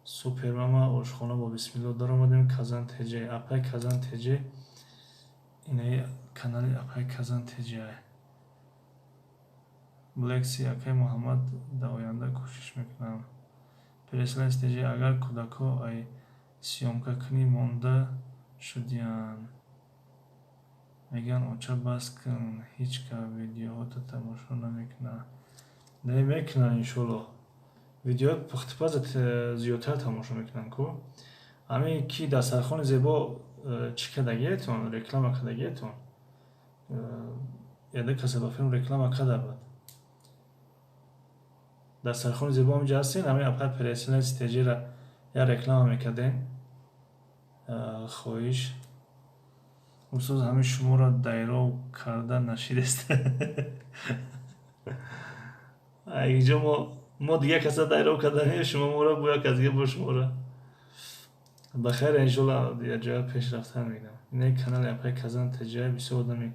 супермама, Ошхона бо бисмилло даромадем. Казан тж, апай Казан тж, инаи канали апай Казан тж. Блекси, акай Муҳаммад, дар оянда кӯшиш мекунам. Переселенец тж, агар кӯдакҳо ай съёмкакунӣ монда шудиянд, мегӯянд, оча, бас кун, ҳеҷ кас видеоҳото тамошо намекунад. Не, мекунанд, иншоалло. Видеои пухтупаза зиёдтар тамошо мекунанд ку. Ҳамин ки дастархони зебо чӣ кардагиетон, реклама кардагиетон, яде каса ба филм реклама карда буд. Дастархони зебо ҳаминҷа ҳастен, ҳамин апай переселенец тжра я реклама мекардем. Хоҳиш, устод, ҳамин шуморо дайров карда нашидест. Инҷо мо дигар каса дайров карданем, шумо моро бо як кас дига бо шуморо. Ба хайр, иншоалло, дигар ҷоя пеш рафтан мегӯям. Инаи канали апай Казан тж бисёр одами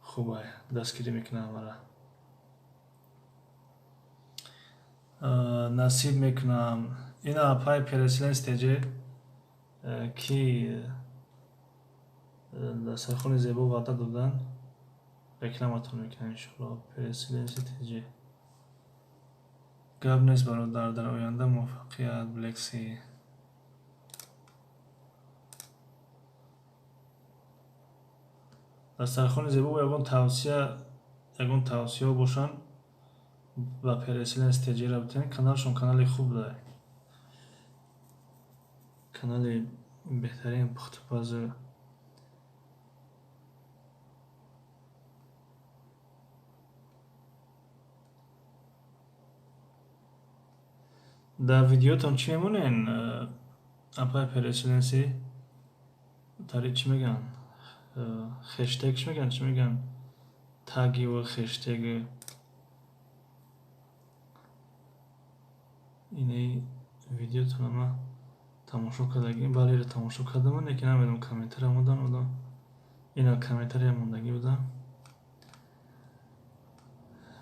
хубай, дастгирӣ мекунад ҳамаро. Насиб мекунам. Ина апай переселенец тж ки Дастархони зебо ваъда додан, рекламатон мекунам иншоалло. Переселенси ТЖ. Гап нест, бародар, дар оянда муваффақият. Блекси. Дастархони зебо ягон тавсия, ягон тавсияҳо бошанд, ба Переселенс ТЖ-ра битавонед. Каналшон канали хуб да, канали беҳтарин пухтупазу. Дар видеотон чӣ мемонен, апай Переселенси? Тари чӣ мегӯянд, хештег чӣ мегӯянд, чӣ мегӯянд, тагиву хештег инаи видеотона ман тамошо кардагим. Балеро тамошо кардам, лекин намедонам комментария модан одам, ина комментария мондагӣ будам.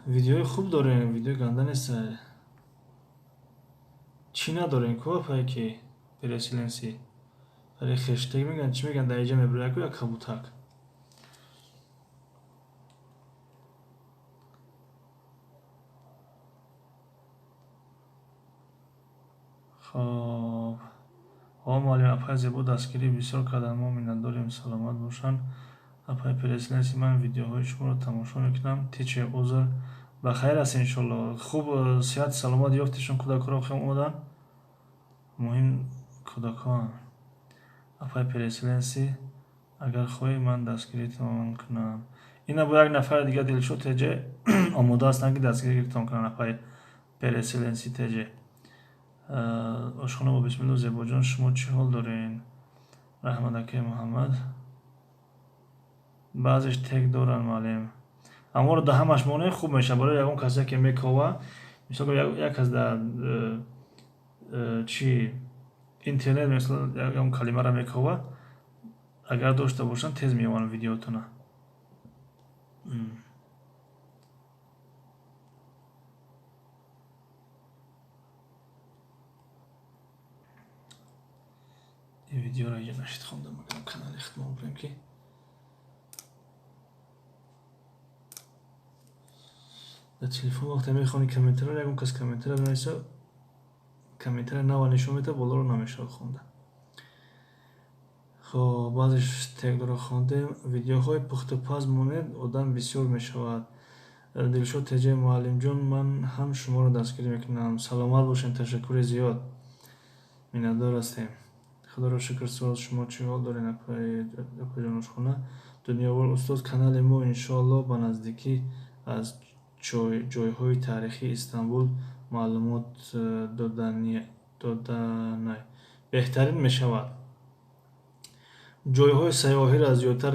Видеои хуб дорем, видеои ганда нест. Чӣ надорем ку, апае ки Переселенси? Тари хештег мегӯянд, чӣ мегӯянд, дар иҷа мебуряку як кабутак. Хоб, ҳо муаллим, апай зебо дастгирӣ бисёр карданд, мо миннатдорем, саломат бошанд. Апай Переселенси, ман видеоҳои шуморо тамошо мекунам. Тиче, узр, ба хайр аст иншоалло. Хуб, сиҳат саломат ёфтишон, кӯдакҳоро хел омаданд, муҳим кӯдакҳоанд. Апай Переселенси, агар хоҳӣ, ман дастгиритон кунам. Ина бо як нафари дига, Дилшод ТЖ, омода ҳастанд, ки дастгиритон кунанд. Апай Переселенси ТЖ, ошхона бо бисмилло. Зебоҷон, шумо чӣ ҳол дорен? Раҳмат, акаи Муҳаммад. Баъзеш тег доранд, муаллим, аморо да ҳамаш монем, хуб мешавад барои ягон касе ки мекова. Мисол, як кас дар чи интернет, мисол, ягон калимаро мекова, агар дошта бошанд, тез меёванд видеотона. Ин видеоро иҷа нашид хондам, магар канали хидмат бирем, ки дар телефон вақте мехонӣ комментариро, ягон кас комментариро менависа, комментария нава нишон медиҳад, болоро намешавад хонда. Хоб, баъзеш тегдоро хондем. Видеоҳои пухтупаз монед, одам бисёр мешавад. Дилшод ТЖ, муаллимҷон, ман ҳам шуморо дастгирӣ мекунам. Саломат бошед, ташаккури зиёд, миннатдор ҳастем. Худоро шукр, суол, шумо чӣ ҳол доред, апаҷон? Ошхона дунёвор. Устоз, канали мо иншоалло ба наздикӣ аз ҷойҳои таърихии Истанбул маълумот доданай, беҳтарин мешавад. Ҷойҳои сайёҳиро зиёдтар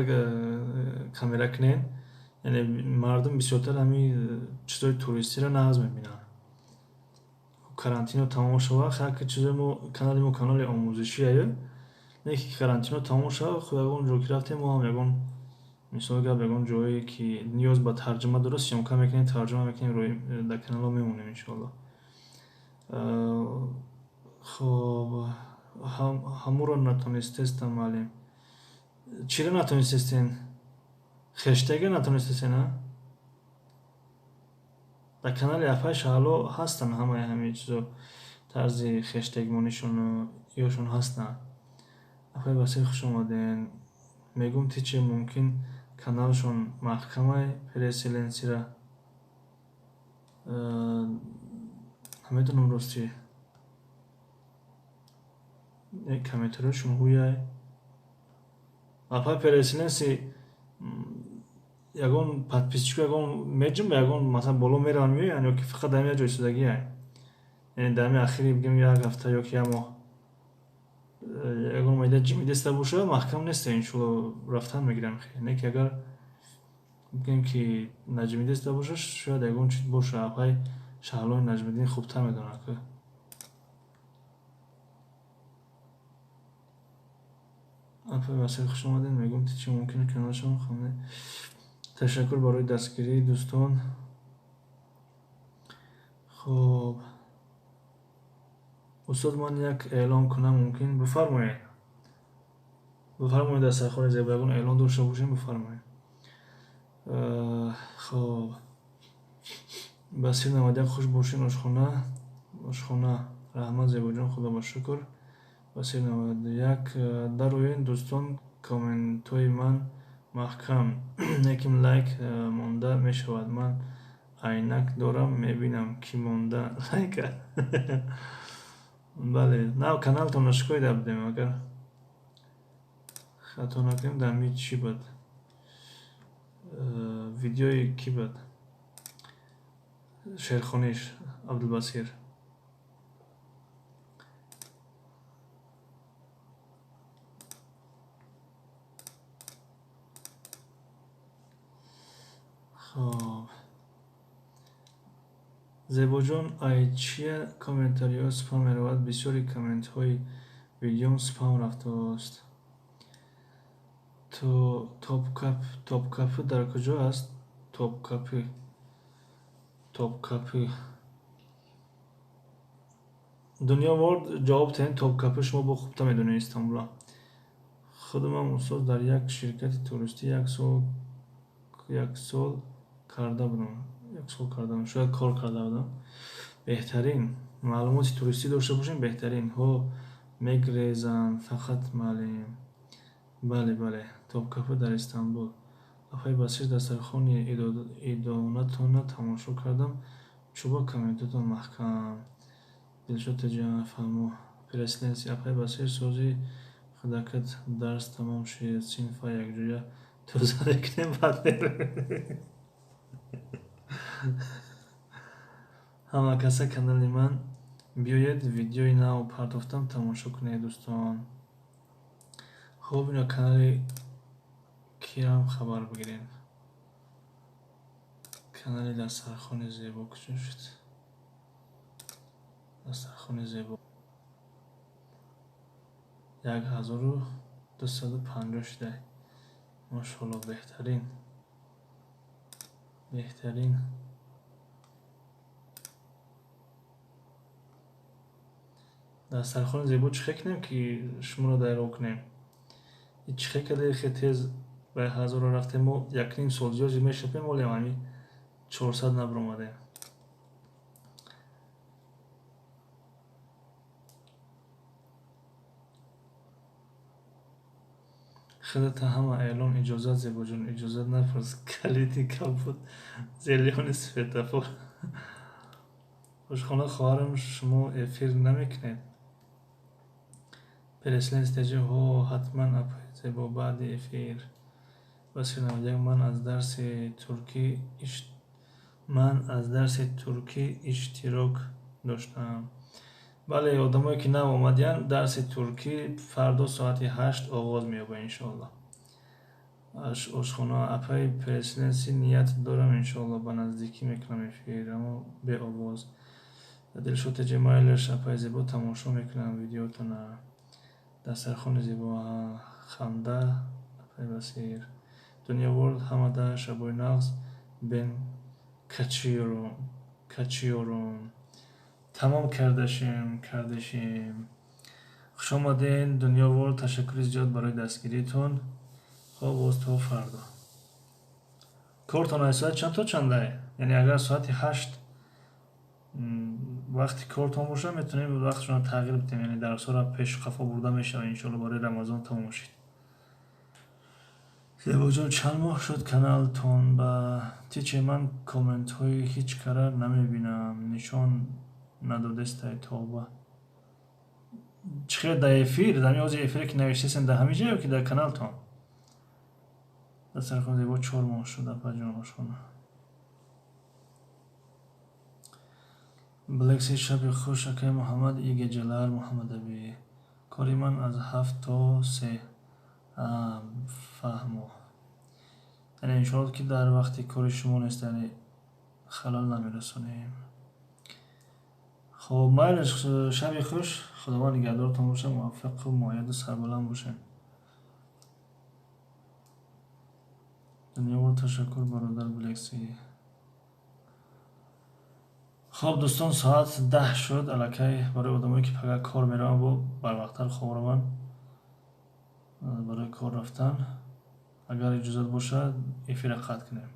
камера кунед, яъне мардум бисёртар ҳамин чизҳои туристиро нағз мебинанд. Карантино тамом шава, ки чизои мо, канали мо канали омӯзишие, не ки карантино тамом шава, хуб, ягон ҷо ки рафтем, мо ҳам ягон, мисол гап, ягон ҷое ки ниёз ба тарҷума дорад, съёмка мекунем, тарҷума мекунем, рӯи дар каналҳо мемонем иншоалло. Хоб, ҳамуро натонистестам, муаллим. Чиро натонистестен? Хештега натонистестен? А дар канали апай Шаҳло ҳастанд ҳамаи ҳамин чизо, тарзи хештегмонишону ёшон ҳастанд. Апай Басир, хуш омаден. Мегум, тиче, мумкин каналшон маҳкамай Переселенсира, намедонам рости, комментариёшон ҳуяй. Апай Переселенси, ягон подписчику ягон меҷумба, ягон, масалан, боло мераванд, меоянд, ё ки фақат дар як ҷой истодагиай? Яъне дар ҳамин ахири, бигем, як ҳафта ё ки як моҳ ягон майда ҷимидеста боша, маҳкам неста, иншоалло рафтан мегирам. Не ки агар бигем, ки наҷмидеста боша, шояд ягон чиз боша. Апай Шаҳлои Наҷмиддин хубтар медонад ки. Апай Васил, хуш омадед. Мегум, чӣ мумкин каналшон хонде. Ташаккур барои дастгирӣ, дӯстон. Хоб, устод, ман як эълон кунам, мумкин? Бифармоед. Бифармоед, дастархони зебо, ягон эълон дошта бошем, бифармоед. Хоб, Басир 91, хуш бошед, ошхона, ошхона. Раҳмат, Зебоҷон, худо ба шукр. Басир 91, дароед, дӯстон, комментҳои ман маҳкам, неким лайк монда мешавад. Ман айнак дорам, мебинам, ки монда лайка. Бале, нав каналтон нашукоида будем, агар хато накунем, дар ми чӣ буд? Видеои кӣ буд? Шерхониш Абдулбасир. Хоб, Зебоҷон, ай чия комментариҳо спам меравад? Бисёри комментҳои видеом спам рафтааст. Топкапӣ дар куҷо аст? Топкапӣ, Топкапӣ. Дунё Ворд, ҷавоб тиҳем. Топкапӣ шумо бо хубта медонед Истанбула. Худамам, устоз, дар як ширкати туристӣ як сол карда будам, як сол кардам, шояд кор карда будам. Беҳтарин, маълумоти туристӣ дошта бошем, беҳтарин. Ҳо, мегрезанд фақат маълим. Бале, бале, Топкапӣ дар Истанбул. Апаи Басир, дастархони идонатонро тамошо кардам, чӯба комментотон маҳкам. Дилшод Теҷиан, фаҳмо. Переселенцы, апаи Басир, сози худакат дарс тамом шид, синфа якҷоя тоза мекунем, баъд меравем. Ҳама каса канали ман биёед, видеои нав партофтам, тамошо кунед, дӯстон. Хуб, ино канали киам хабар бигирем. Канали дастархони зебо куҷо шуд? Дастархони зебо 1250 шуда, мошалло. Беҳтарин, беҳтарин. Дастархони зебо, чӣ хел кунем, ки шуморо дайро кунем? Чӣ хел кадаи, хел тез ба 1000-ро рафтем? Мо якним сол зиёд мешапем, олем ҳами 400 набаромадем. Худата ҳама эълон иҷозат, Зебоҷон, иҷозат напурс. Калиди кабуд, зелёный светофор. Ошхона, хоҳарам, шумо эфир намекунед? Переселенец теҷи, ҳо, ҳатман, апаи Зебо, баъди эфир. Басир 91, ман аз дарси туркӣ иштирок доштам. Бале, одамое ки нав омадиянд, дарси туркӣ фардо соати 8 оғоз меёбад, иншоалло. Ошхона, апаи переселенцы, ният дорам, иншоалло, ба наздикӣ мекунам эфир, аммо беовоз. Дилшод Теҷи, майлаш, апаи Зебо, тамошо мекунам видеотона. Дастархони зебо, ханда, апаи Басир. Дунё Ворлд, ҳамада шабои нағз, ben kaçıyorum. Тамом кардашем, кардашем. Хушомаден, Дунё Ворлд, ташаккури зиёд барои дастгиритон. Хоб, боз то фардо. Кортон аз соати чанд то чандае? Яъне агар соати 8 вақти кортон боша, метавонем вақтшонро тағйир бидем, яъне дарсҳоро пешу қафо бурда мешавад, иншоалло, барои Рамазон тамом шид. Зебоҷон, чанд моҳ шуд каналтон ба тиче? Ман комментҳои ҳеҷ кара намебинам, нишон надодестай, тавба. Чӣ хел, дар эфир, дар ҳамин эфире ки навиштесем, дар ҳамин ҷо ё ки дар каналтон? Дастархон зебо, 4 моҳ шуд, апаҷон. Ошхона. Блекси, шаби хуш, акай Муҳаммад, iyi geceler, Муҳаммад аби. Кори ман аз 7 то 3. Фаҳмо, яъне иншоалло, ки дар вақти кори шумо нест, яъне халал намерасонем. Хоб, майлаш, шаби хуш, Худованд нигаҳдоротон бошад, муваффақу муайяду сарбаланд бошед. Дунёвор, ташаккур, бародар Блекси. Хоб, дӯстон, соат 10 шуд аллакай. Барои одамое ки пага кор мераванд, бо барвақттар хоб раванд. Барои кор рафтан. Агар иҷозат бошад, эфира қатъ кунем.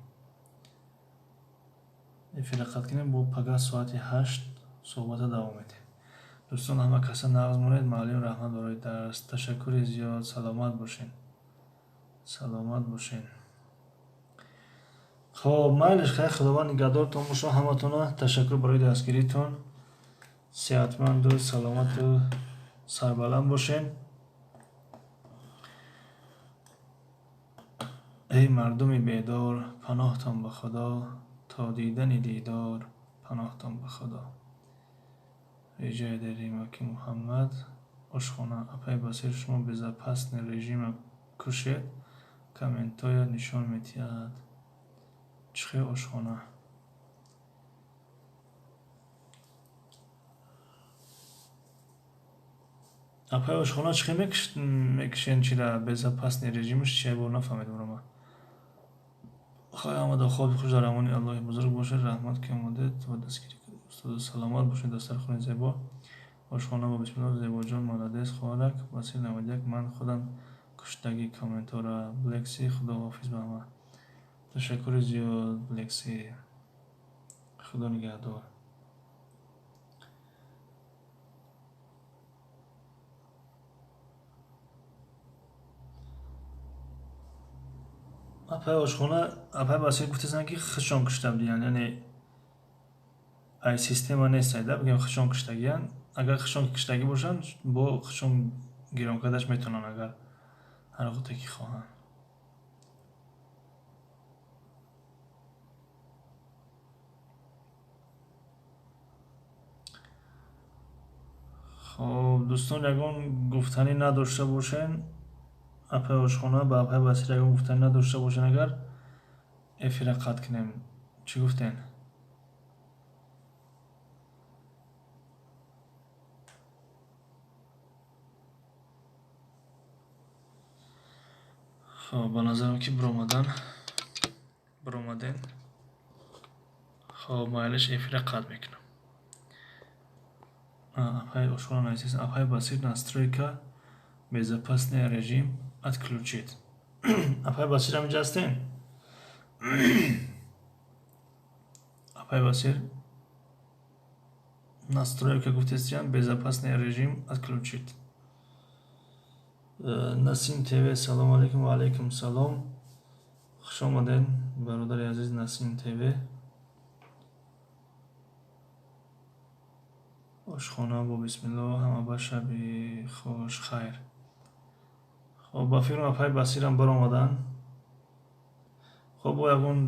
Эфира қатъ кунем, бо пагоҳ соати 8 суҳбата давом медиҳем. Дӯстон, ҳама каса нағз монед. Муаллим, раҳмат барои дарс. Ташаккури зиёд. Саломат бошед. Саломат бошед. Хоб, майлиш, хайр, Худованд нигаҳдортон бошад ҳаматона. Ташаккур барои дастгиритон. Сеҳатманду саломату сарбаланд бошед. Эй мардуми бедор, паноҳтон ба Худо, то дидани дидор, паноҳтон ба Худо. Реҷаи дорем ки Муҳаммад ошхона апай Басир, шумо безопасный режима кушед, комментоя нишон медиҳад. Чӣ хел ошхона? Апай ошхона чӣ хел мекушен чира безопасный режимаш чия бор нафаҳмидам ман. Хай омада хоби хуш дар амони Аллоҳи бузург бошед. Раҳмат ки омадед ва дастгирӣ кардед. Устод, саломат бошед. Дастархони зебо. Ошхона бо бисмиллоҳ. Зебоҷон молодец, хоҳарак. Басир 91 ман худам куштагӣ комментора. Блекси, худоҳофиз ба ҳама. Ташаккури зиёд, Блекси. Худо нигаҳдор. Апай ошхона, апай Басир гуфтасанд ки худшон кушта будиянд, яъне ай система нест айда, бигем худшон куштагиянд. Агар худшон куштагӣ бошанд, бо худшон гирон кардаш метавонанд, агар ҳар вақте ки хоҳанд. Хоб, дӯстон, ягон гуфтанӣ надошта бошен, апай ошхона ба апай Басир ягон гуфтанӣ надошта бошен, агар эфира қатъ кунем. Чӣ гуфтен? Хоб, ба назарам ки биромаден. Хоб, майлиш, эфира қатъ мекунам. Апай ошхона нависест, апай Басир настройка безопасный режим отключить. Апай Басир ҳаминҷа ҳастем? Апай Басир настройка гуфтестиям, безопасный режим отключить. Насим ТВ, салом алейкум. Ва алейкум салом. Хуш омадед, бародари азиз Насим ТВ. Ошхона бо бисмиллоҳ, ҳама ба шаби хуш, хайр. Хоб, ба фикрам апай Басирам баромаданд. Хоб, бо ягон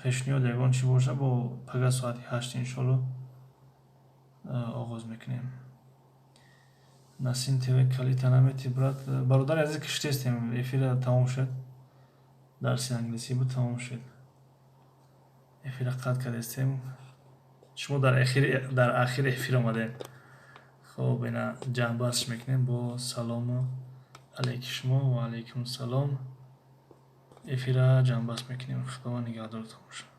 пешниҳод, ягон чӣ боша, бо пага соати 8 иншоалло оғоз мекунем. Насим ТВ, калита намети, брат. Бародари азиз, киштестем, эфира тамом шуд. Дарси англисӣ буд, тамом шуд. Эфира қатъ кардестем. Шумо дар ахири эфир омадем. Хоб, ина ҷамъбастш мекунем бо салому алейки шумо. Ва алейкум салом. Эфира ҷамъбаст мекунем. Худованд нигаҳдортон бошад.